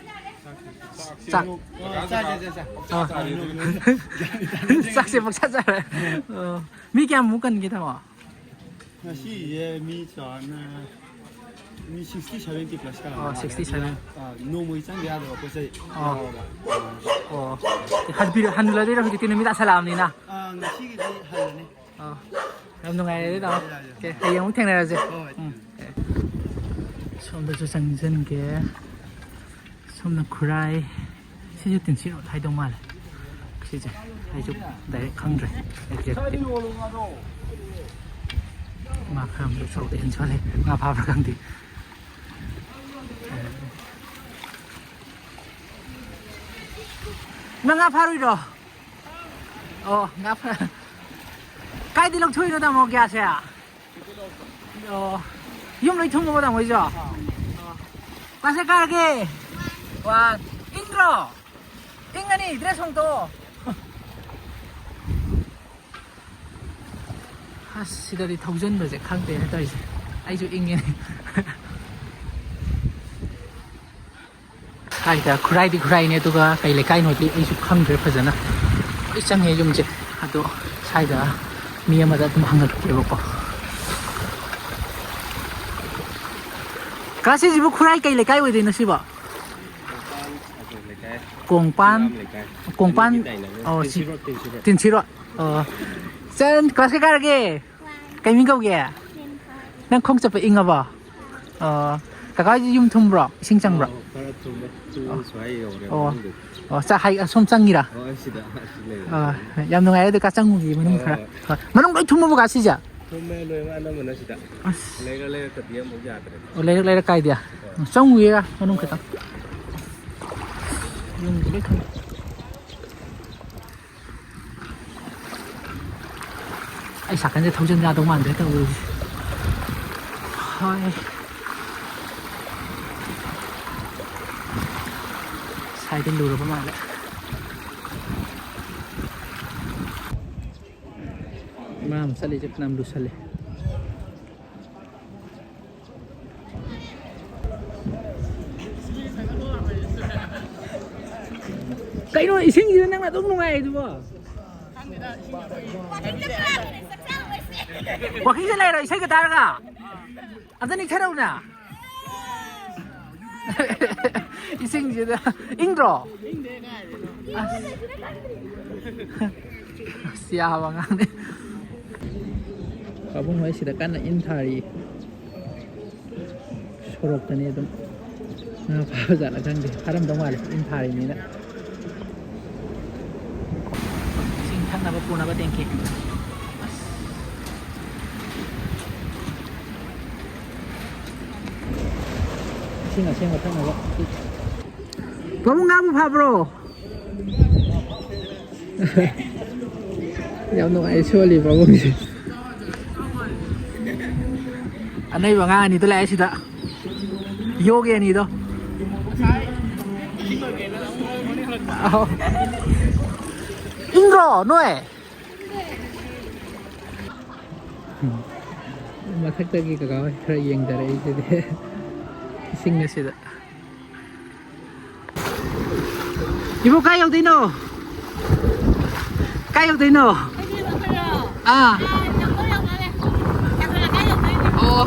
ꯆꯥꯛ꯫ ꯑ, ꯆꯥ, ꯆꯥ, ꯆꯥ, ꯆꯥ꯫ ꯑ꯫ ꯆꯥꯛꯁꯦ ꯄꯪꯆꯥ ꯆꯥꯔꯦ꯫ ꯑ꯫ ꯃꯤ ꯀꯌꯥꯃꯨꯛ ꯀꯟꯒꯦ, ꯇꯥꯃꯣ? ꯉꯁꯤꯁꯦ ꯃꯤ ꯆꯥꯎꯔꯥꯛꯅ ꯃꯤ sixty, seventy plus ꯀ ꯑꯣ, ꯃꯥꯜꯂꯦ꯫ Sixty, seventy꯫ ꯑ, ꯅꯣꯡꯃꯒꯤ ꯆꯪꯗ ꯌꯥꯗꯕ ꯄꯣꯠ ꯆꯩ ꯑꯣ꯫ ꯌꯥꯎꯔꯒ꯫ ꯑꯣ꯫ ꯍꯟꯕꯤꯔ-, ꯍꯟꯂꯨꯔꯗꯣꯏꯔꯣ? ꯍꯧꯖꯤꯛꯇꯤ ꯅꯨꯃꯤꯠ ꯇꯥꯁꯜꯂꯛꯑꯕꯅꯤꯅ꯫ ꯑ, ꯉꯁꯤꯒꯤꯗꯤ ꯍꯜꯂꯅꯤ꯫ ꯑꯣ꯫ ꯌꯥꯝ ꯅꯨꯡꯉꯥꯏꯔꯦ, ꯇꯥꯃꯣ꯫ ꯌꯥꯏ, ꯌꯥꯏ꯫ ꯑꯣꯀꯦ, ꯍꯌꯦꯡ ꯑꯃꯨꯛ ꯊꯦꯡꯅꯔꯁꯦ꯫ ꯍꯣꯏ꯫ ꯎꯝ꯫ ꯁꯣꯝꯗꯁꯨ ꯆꯪꯁꯤꯟꯒꯦ꯫ ꯁꯣꯝꯅ ꯈꯨꯔꯥꯏ, ꯁꯤꯁꯨ ꯇꯤꯟꯁꯤꯠ ꯔꯣꯗ ꯍꯥꯏꯗꯧ ꯃꯥꯜꯂꯦ꯫ ꯁꯤꯁꯦ ꯑꯩꯁꯨ direct ꯈꯪꯗ꯭ꯔꯦ, exact ꯇꯤ꯫ ꯉꯥ ꯈꯔ ꯑꯃꯁꯨ ꯁꯣꯔꯣꯛꯇ ꯏꯟ ꯁꯣꯜꯂꯦ꯫ ꯉꯥ ꯐꯥꯕ꯭ꯔꯥ ꯈꯪꯗꯦ꯫ ꯅꯪ ꯉꯥ ꯐꯥꯔꯨꯏꯔꯣ? ꯑꯣ, ꯉꯥ ꯐꯥ-, ꯀꯥꯏꯗꯩ ꯂꯧꯊꯣꯛꯏꯅꯣ, ꯇꯥꯃꯣ, ꯒ꯭ꯌꯥꯁꯁꯦ? ꯑꯣ, ꯌꯨꯝ ꯂꯣꯏ ꯊꯨꯡꯉꯕꯣ, ꯇꯥꯃꯣ ꯍꯣꯏꯁꯨ? ꯑꯣ꯫ ꯀ꯭ꯂꯥꯁ ꯀꯌꯥ ꯀꯥꯔꯒꯦ? ꯋꯥꯟ꯫ ꯏꯪꯗ꯭ꯔꯣ? ꯏꯪꯉꯅꯤ, ꯗ꯭ꯔꯦꯁ ꯍꯣꯡꯇꯣꯛꯑꯣ꯫ ꯑꯁ, ꯁꯤꯗꯗꯤ ꯊꯧꯖꯤꯟꯕꯁꯦ ꯈꯪꯗꯦꯅꯦ ꯇꯧꯔꯤꯁꯦ꯫ ꯑꯩꯁꯨ ꯏꯪꯉꯦꯅꯦ꯫ ꯁ꯭ꯋꯥꯏꯗ ꯈꯨꯔꯥꯏꯗꯤ ꯈꯨꯔꯥꯏꯅꯦ, ꯑꯗꯨꯒ ꯀꯩ ꯂꯩꯀꯥꯏꯅꯣꯗꯤ ꯑꯩꯁꯨ ꯈꯪꯗ꯭ꯔꯦ ꯐꯖꯅ꯫ ꯂꯣꯏ ꯆꯪꯉꯦ ꯌꯨꯝꯁꯦ꯫ ꯑꯗꯣ ꯁ꯭ꯋꯥꯏꯗ ꯃꯤ ꯑꯃꯗ ꯑꯗꯨꯝ ꯍꯪꯉꯛꯀꯦꯕꯀꯣ꯫ ꯀꯥ, ꯁꯤꯁꯤꯕꯨ ꯈꯨꯔꯥꯏ ꯀꯩ ꯂꯩꯀꯥꯏ ꯑꯣꯏꯗꯣꯏꯅꯣ ꯁꯤꯕꯣ? ꯀꯣꯡꯄꯥꯟ ꯑꯁꯣꯛ ꯂꯩꯀꯥꯏ, ꯀꯣꯡꯄꯥꯟ, ꯆꯤꯡꯉꯥꯝ ꯂꯩꯀꯥꯏ꯫ ꯑꯣ, ꯁꯤ-, ꯇꯤꯟꯁꯤꯔꯣꯠ, ꯇꯤꯟꯁꯤꯔꯣꯠ꯫ ꯇꯤꯟꯁꯤꯔꯣꯠ꯫ ꯑꯣ꯫ ꯏꯆꯟ, ꯀ꯭ꯂꯥꯁ ꯀꯌꯥ ꯀꯥꯔꯒꯦ? ꯀꯩ ꯃꯤꯡ ꯀꯧꯒꯦ? ꯅꯪ ꯈꯣꯡ ꯆꯠꯄ ꯏꯪꯉꯕꯣ? ꯑꯣ꯫ ꯀꯀꯥ ꯍꯣꯏꯗꯤ ꯌꯨꯝ ꯊꯨꯝꯕ꯭ꯔꯣ? ꯏꯁꯤꯡ ꯆꯪꯕ꯭ꯔꯣ? ꯑꯣ, ꯈꯔ ꯊꯨꯝꯃꯦ꯫ ꯇꯨ ꯑꯣ꯫ ꯁ꯭ꯋꯥꯏ ꯌꯧꯔꯦ ꯑꯣ꯫ ꯃꯅꯨꯡꯗꯗꯤ꯫ ꯑꯣ, ꯆꯥ-, ꯍꯥꯏ-, ꯑꯁꯣꯝ ꯆꯪꯉꯤꯔꯥ? ꯑꯣ, ꯁꯤꯗ, ꯑꯁꯤ ꯂꯩꯔꯦ꯫ ꯑꯣ, ꯌꯥꯝ ꯅꯨꯡꯉꯥꯏꯔꯦ꯫ ꯑꯗꯨ ꯀꯥ ꯆꯪꯉꯨꯒꯦ ꯃꯅꯨꯡ ꯈꯔ꯫ ꯍꯣꯏ, ꯍꯣꯏ꯫ ꯍꯣꯏ꯫ ꯃꯅꯨꯡ ꯂꯣꯏ ꯊꯨꯝꯃꯕꯣ ꯀꯥ ꯁꯤꯁꯦ? ꯊꯨꯝꯃꯦ, ꯂꯣꯏ ꯑꯅꯝꯕꯅ ꯁꯤꯗ꯫ ꯑꯁ꯫ ꯂꯩꯔꯛ ꯂꯩꯔꯛꯇꯗꯤ ꯑꯃꯨꯛ ꯌꯥꯗ꯭ꯔꯦ꯫ ꯑꯣ, ꯂꯩꯔꯛ ꯂꯩꯔꯛ ꯀꯥꯏꯗꯤ? ꯍꯣꯏ꯫ ꯆꯪꯉꯨꯒꯦ ꯃꯅꯨꯡ ꯈꯤꯇꯪ꯫ ꯌꯨꯝꯗꯤ ꯂꯣꯏ ꯊꯨꯝꯃꯦ꯫ ꯑꯩ ꯁꯥꯏꯀꯜꯁꯦ ꯊꯧꯖꯤꯟ ꯌꯥꯗꯧ ꯃꯥꯟꯗ꯭ꯔꯦ ꯇꯧꯔꯤꯁꯦ꯫ ꯍꯣꯏ꯫ ꯁ꯭ꯋꯥꯏꯗ ꯂꯨꯔꯕ ꯃꯥꯜꯂꯦ꯫ ꯃꯥ ꯑꯃ ꯆꯠꯂꯤꯁꯦ ꯐꯅꯌꯥꯝ ꯂꯨꯁꯜꯂꯦ꯫ ꯀꯩꯅꯣ ꯏꯁꯤꯡꯁꯤꯗ ꯅꯪꯅ ꯑꯗꯨꯝ ꯅꯨꯡꯉꯥꯏꯔꯤꯗꯨꯕꯣ? ꯋꯥꯀꯤꯡ ꯆꯠꯂꯦ ꯍꯥꯏꯔꯣ ꯏꯁꯩꯒ ꯇꯥꯔꯒ? ꯑꯝꯇ ꯅꯤꯛꯊꯔꯛꯎꯅ꯫ ꯏꯁꯤꯡꯁꯤꯗ ꯏꯪꯗ꯭ꯔꯣ? ꯑꯁ꯫ ꯑꯁ, ꯌꯥꯕ ꯑꯉꯥꯡꯅꯦ꯫ ꯄꯥꯕꯨꯡ ꯍꯣꯏ ꯁꯤꯗ ꯀꯟꯅ ꯏꯟ ꯊꯥꯔꯤ꯫ ꯁꯣꯔꯣꯛꯇꯅꯤ ꯑꯗꯨꯝ꯫ ꯉꯥ ꯐꯥꯕ ꯖꯥꯠꯂ ꯈꯪꯗꯦ꯫ ꯐꯥꯔꯝꯗꯧ ꯃꯥꯜꯂꯦ, ꯏꯟ ꯊꯥꯔꯤꯅꯤꯅ꯫ ꯏꯁꯤꯡ ꯊꯛꯅꯕ ꯄꯨꯅꯕ ꯇꯦꯡꯀꯤ꯫ ꯑꯁ꯫ ꯑꯁꯦꯡꯕ ꯊꯛꯅꯕ꯫ ꯄꯥꯕꯨꯡ, ꯉꯥꯕꯨ ꯐꯥꯕ꯭ꯔꯣ? ꯌꯥꯝ ꯅꯨꯡꯉꯥꯏ ꯁꯣꯜꯂꯤ ꯄꯥꯕꯨꯡꯁꯦ꯫ ꯑꯅꯩꯕ ꯑꯉꯥꯡ ꯑꯅꯤꯗꯣ ꯂꯥꯛꯑꯦ ꯁꯤꯗ꯫ ꯌꯣꯒꯤ ꯑꯅꯤꯗꯣ꯫ ꯑꯍꯣ꯫ ꯏꯪꯗ꯭ꯔꯣ ꯅꯣꯏ? ꯃꯊꯛꯇꯒꯤ ꯀꯀꯥ ꯍꯣꯏ ꯈꯔ ꯌꯦꯡꯊꯔꯛꯏꯁꯤꯗꯤ꯫ ꯏꯁꯤꯡ ꯑꯁꯤꯗ꯫ ꯏꯕꯣ, ꯀꯥꯏ ꯌꯧꯗꯣꯏꯅꯣ? ꯀꯥꯏ ꯌꯧꯗꯣꯏꯅꯣ? ꯑꯥ꯫ ꯑꯣ,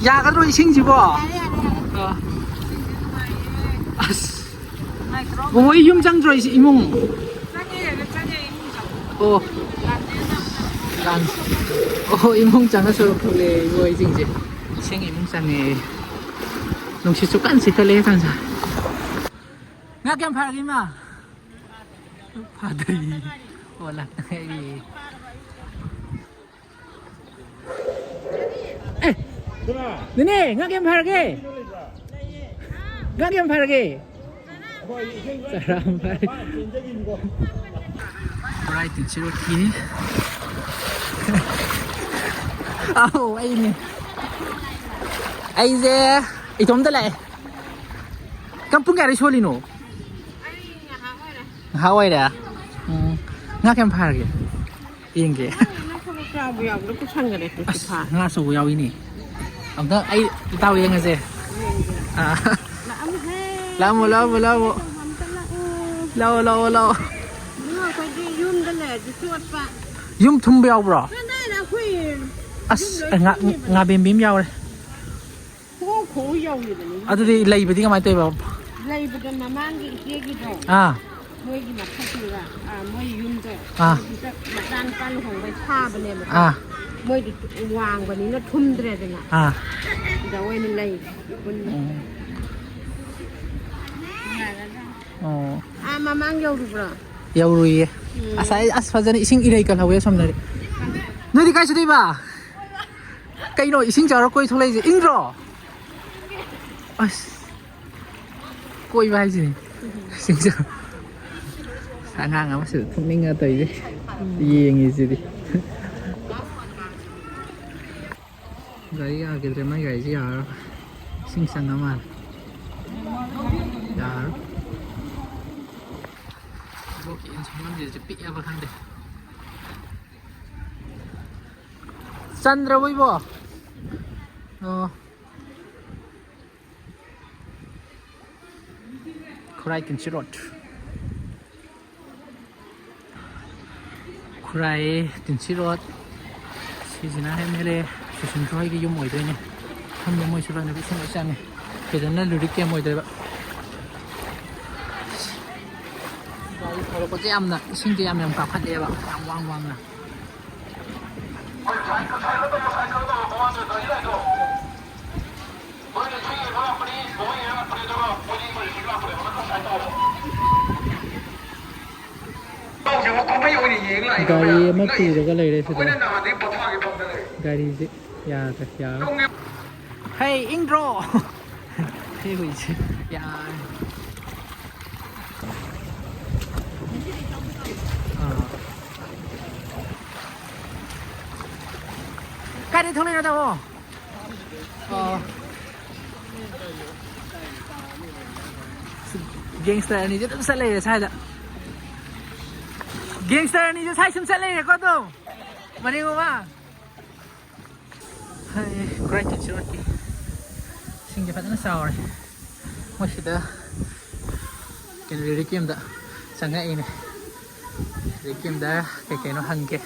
ꯌꯥꯒꯗ꯭ꯔꯣ ꯏꯁꯤꯡꯁꯤꯕꯣ? ꯑꯥ꯫ ꯑꯁ꯫ ꯕꯨꯡꯉꯣ, ꯌꯨꯝ ꯆꯪꯗ꯭ꯔꯣ ꯏꯁꯤ-, ꯏꯃꯨꯡ? ꯑꯣ꯫ ꯂꯥꯟ-, ꯑꯣ, ꯏꯃꯨꯡ ꯆꯪꯉ ꯁꯣꯔꯣꯛ ꯊꯣꯛꯂꯛꯑꯦ ꯏꯕꯣ, ꯏꯁꯤꯡꯁꯦ꯫ ꯏꯁꯤꯡ ꯏꯃꯨꯡ ꯆꯪꯉꯦ꯫ ꯅꯨꯡꯁꯤꯠꯁꯨ ꯀꯟꯅ ꯁꯤꯠꯀꯠꯂꯛꯑꯦ ꯇꯥꯟꯖꯥ꯫ ꯉꯥ ꯀꯌꯥꯝ ꯐꯥꯔꯒꯦ, ꯏꯃꯥ? ꯐꯥꯗ꯭ꯔꯤ꯫ ꯑꯣ, ꯂꯥꯛꯇ ꯉꯥꯏꯔꯤ꯫ ꯑꯦ, ꯅꯦꯅꯦ, ꯉꯥ ꯀꯌꯥꯝ ꯐꯥꯔꯒꯦ? ꯉꯥ ꯀꯌꯥꯝ ꯐꯥꯔꯒꯦ? ꯆꯔꯥ ꯑꯃ ꯐꯥꯔꯦ꯫ ꯕ꯭ꯔꯥꯏꯠ ꯇꯤꯟꯁꯤꯔꯣ ꯊꯤ꯫ ꯑꯧ, ꯑꯩꯅꯦ꯫ ꯑꯩꯁꯦ ꯏꯇꯣꯝꯇ ꯂꯥꯛꯑꯦ꯫ ꯀꯝ-, ꯄꯨꯡ ꯀꯌꯥꯗꯩ ꯁꯣꯜꯂꯤꯅꯣ? ꯉꯥꯏꯍꯥꯛ ꯑꯣꯏꯔꯦ꯫ ꯎꯝ꯫ ꯉꯥ ꯀꯌꯥꯝ ꯐꯥꯔꯒꯦ? ꯌꯦꯡꯒꯦ꯫ ꯅꯪ ꯊꯕꯛ ꯌꯥꯎꯕ ꯌꯥꯎꯕꯗ ꯄꯨꯁꯟꯈꯔꯦ ꯇꯨ ꯑꯁ, ꯁꯤꯐꯥ꯫ ꯉꯥ ꯑꯆꯧꯕ ꯌꯥꯎꯏꯅꯦ꯫ ꯑꯝꯇ ꯑꯩ ꯏꯇꯥꯎ ꯌꯦꯡꯉꯁꯦ꯫ ꯌꯦꯡꯒꯦ꯫ ꯑꯥ꯫ ꯂꯥꯛꯑꯝꯃꯨꯍꯦ꯫ ꯂꯥꯛꯑꯝꯃꯣ, ꯂꯥꯛꯑꯝꯃꯣ, ꯂꯥꯛꯑꯝꯃꯣ꯫ ꯑꯆꯧꯕ ꯑꯝꯇ ꯂꯥꯛꯑꯣ꯫ ꯂꯥꯛꯑꯣ, ꯂꯥꯛꯑꯣ, ꯂꯥꯛꯑꯣ꯫ ꯏꯕꯨꯡꯉꯣ, ꯑꯩꯈꯣꯏꯗꯤ ꯌꯨꯝꯗ ꯂꯩꯔꯗꯤ ꯆꯣꯠꯄ꯫ ꯌꯨꯝ ꯊꯨꯝꯕ ꯌꯥꯎꯕ꯭ꯔꯣ? ꯀꯗꯥꯏꯗ ꯑꯩꯈꯣꯏ ꯌꯨꯝ ꯑꯁ, ꯂꯣꯏ ꯉꯥ-, ꯊꯨꯝꯃꯤꯕꯅꯤ꯫ ꯉꯥꯕꯦꯝꯕꯤ ꯑꯃ ꯌꯥꯎꯔꯦ꯫ ꯈꯨꯑꯣ ꯈꯨꯑꯣ ꯌꯧꯔꯤꯕꯅꯤ꯫ ꯑꯗꯨꯗꯤ ꯂꯩꯕꯗꯤ ꯀꯃꯥꯏꯅ ꯇꯧꯔꯤꯕ? ꯂꯩꯕꯗꯣ ꯃꯃꯥꯡꯒꯤ ꯏꯆꯦꯒꯤꯗꯣ, ꯑꯥ꯫ ꯃꯣꯏꯒꯤ ꯃꯊꯛꯇꯨꯗ, ꯑꯥ, ꯃꯣꯏ ꯌꯨꯝꯗꯣ, ꯑꯥ꯫ ꯑꯗꯨꯗ ꯃꯆꯥꯅꯨꯄꯥ ꯂꯨꯍꯣꯡꯕꯩ ꯁꯥꯕꯅꯦꯕꯀꯣ꯫ ꯑꯥ꯫ ꯃꯣꯏꯗꯤ ꯋꯥꯡꯕꯅꯤꯅ ꯊꯨꯝꯗ꯭ꯔꯦꯗꯅ꯫ ꯑꯥ꯫ ꯑꯗ ꯑꯣꯏꯅ ꯂꯩ꯫ ꯎꯝ꯫ ꯅꯨꯡꯉꯥꯏꯔꯗ꯭ꯔꯥ? ꯑꯣ꯫ ꯑꯥ, ꯃꯃꯥꯡ ꯌꯧꯔꯨꯕ꯭ꯔꯣ? ꯌꯧꯔꯨꯏꯌꯦ꯫ ꯎꯝ꯫ ꯑꯁ, ꯑꯩ, ꯑꯁ, ꯐꯖꯅ ꯏꯁꯤꯡ ꯏꯔꯩ ꯀꯜꯍꯧꯋꯦ ꯑꯁꯣꯝꯗꯗꯤ꯫ ꯅꯣꯏꯗꯤ ꯀꯥꯏ ꯆꯠꯇꯣꯏꯕ? ꯀꯩꯅꯣ ꯏꯁꯤꯡ ꯆꯥꯎꯔ ꯀꯣꯏ ꯊꯣꯛꯂꯛꯏꯁꯦ? ꯏꯪꯗ꯭ꯔꯣ? ꯑꯁ, ꯀꯣꯏꯕ ꯍꯥꯏꯁꯤꯅꯤ꯫ ꯁꯤꯡꯖ-, ꯑꯉꯥꯡ ꯑꯃꯁꯨ ꯊꯣꯛꯅꯤꯡꯉ ꯇꯧꯔꯤꯁꯦ꯫ ꯌꯦꯡꯉꯤꯁꯤꯗꯤ꯫ ꯒꯥꯔꯤ ꯌꯥꯈꯤꯗ꯭ꯔꯦ, ꯃꯥꯏ ꯒꯥꯔꯤꯁꯦ ꯌꯥꯔꯔꯣꯏ꯫ ꯏꯁꯤꯡ ꯆꯪꯉ ꯃꯥꯜꯂꯦ꯫ ꯌꯥꯔꯔꯣꯏ꯫ ꯏꯕꯣꯛꯀꯤ ꯏꯟꯁꯨꯂꯤꯟꯁꯦ ꯄꯤꯛꯑꯕ ꯈꯪꯗꯦ꯫ ꯆꯟꯗ꯭ꯔꯕꯣ ꯏꯕꯣ? ꯑꯣ꯫ ꯈꯨꯔꯥꯏ ꯇꯤꯟꯁꯤꯠ ꯔꯣꯗ꯫ ꯈꯨꯔꯥꯏ ꯇꯤꯟꯁꯤꯠ ꯔꯣꯗ꯫ ꯁꯤꯁꯤꯅ ꯑꯦꯝ ꯑꯦꯜ ꯑꯦ ꯁꯨꯁꯤꯟ ꯍꯣꯏꯒꯤ ꯌꯨꯝ ꯑꯣꯏꯗꯣꯏꯅꯦ꯫ ꯈꯪꯗꯦ, ꯃꯣꯏꯁꯨ ꯂꯣꯏꯅ ꯏꯁꯤꯡ ꯂꯣꯏ ꯆꯪꯉꯦ꯫ ꯁꯤꯗꯅ ꯂꯤꯔꯤꯛ ꯀꯦꯝ ꯑꯣꯏꯗꯣꯏꯕ꯫ ꯒꯥꯔꯤ ꯊꯧꯔꯛꯄꯁꯦ ꯌꯥꯝꯅ, ꯏꯁꯤꯡꯁꯦ ꯌꯥꯝ ꯌꯥꯝ ꯀꯥꯈꯠꯂꯦꯕ, ꯌꯥꯝ ꯋꯥꯡ ꯋꯥꯡꯅ꯫ ꯒꯥꯔꯤ ꯑꯃ ꯄꯨꯔꯒ ꯂꯩꯔꯦ ꯁꯤꯗ꯫ ꯒꯥꯔꯤꯁꯦ ꯌꯥꯗ꯭ꯔꯦ, ꯌꯥꯔꯣꯏ꯫ ꯍꯩ, ꯏꯪꯗ꯭ꯔꯣ? ꯁꯤ ꯍꯨꯏꯁꯦ ꯌꯥꯔꯦ꯫ ꯑꯥ꯫ ꯀꯥꯏꯗꯩ ꯊꯣꯛꯂꯛꯏꯅꯣ ꯇꯥꯃꯣ? ꯑꯣ꯫ ꯒꯦꯡꯁꯇꯔ ꯑꯅꯤꯁꯦ ꯑꯗꯨꯝ ꯆꯠ ꯂꯩꯔꯦ ꯁ꯭ꯋꯥꯏꯗ꯫ ꯒꯦꯡꯁꯇꯔ ꯑꯅꯤꯁꯦ ꯁ꯭ꯋꯥꯏ ꯁꯨꯝ ꯆꯠ ꯂꯩꯔꯦꯀꯣ ꯑꯗꯨꯝ꯫ ꯃꯅꯤꯡ ꯃꯃꯥꯡ꯫ ꯍꯩ, ꯈꯨꯔꯥꯏ ꯇꯤꯟꯁꯤꯠ ꯔꯣꯗꯀꯤ ꯏꯁꯤꯡꯁꯦ ꯐꯖꯅ ꯆꯥꯎꯔꯦ꯫ ꯃꯣꯏ ꯁꯤꯗ ꯀꯩꯅꯣ, ꯔꯤꯂꯤꯐ ꯀꯦꯝꯗ ꯆꯪꯉꯛꯏꯅꯦ꯫ ꯔꯤꯂꯤꯐ ꯀꯦꯝꯗ ꯀꯩ ꯀꯩꯅꯣ ꯍꯪꯒꯦ꯫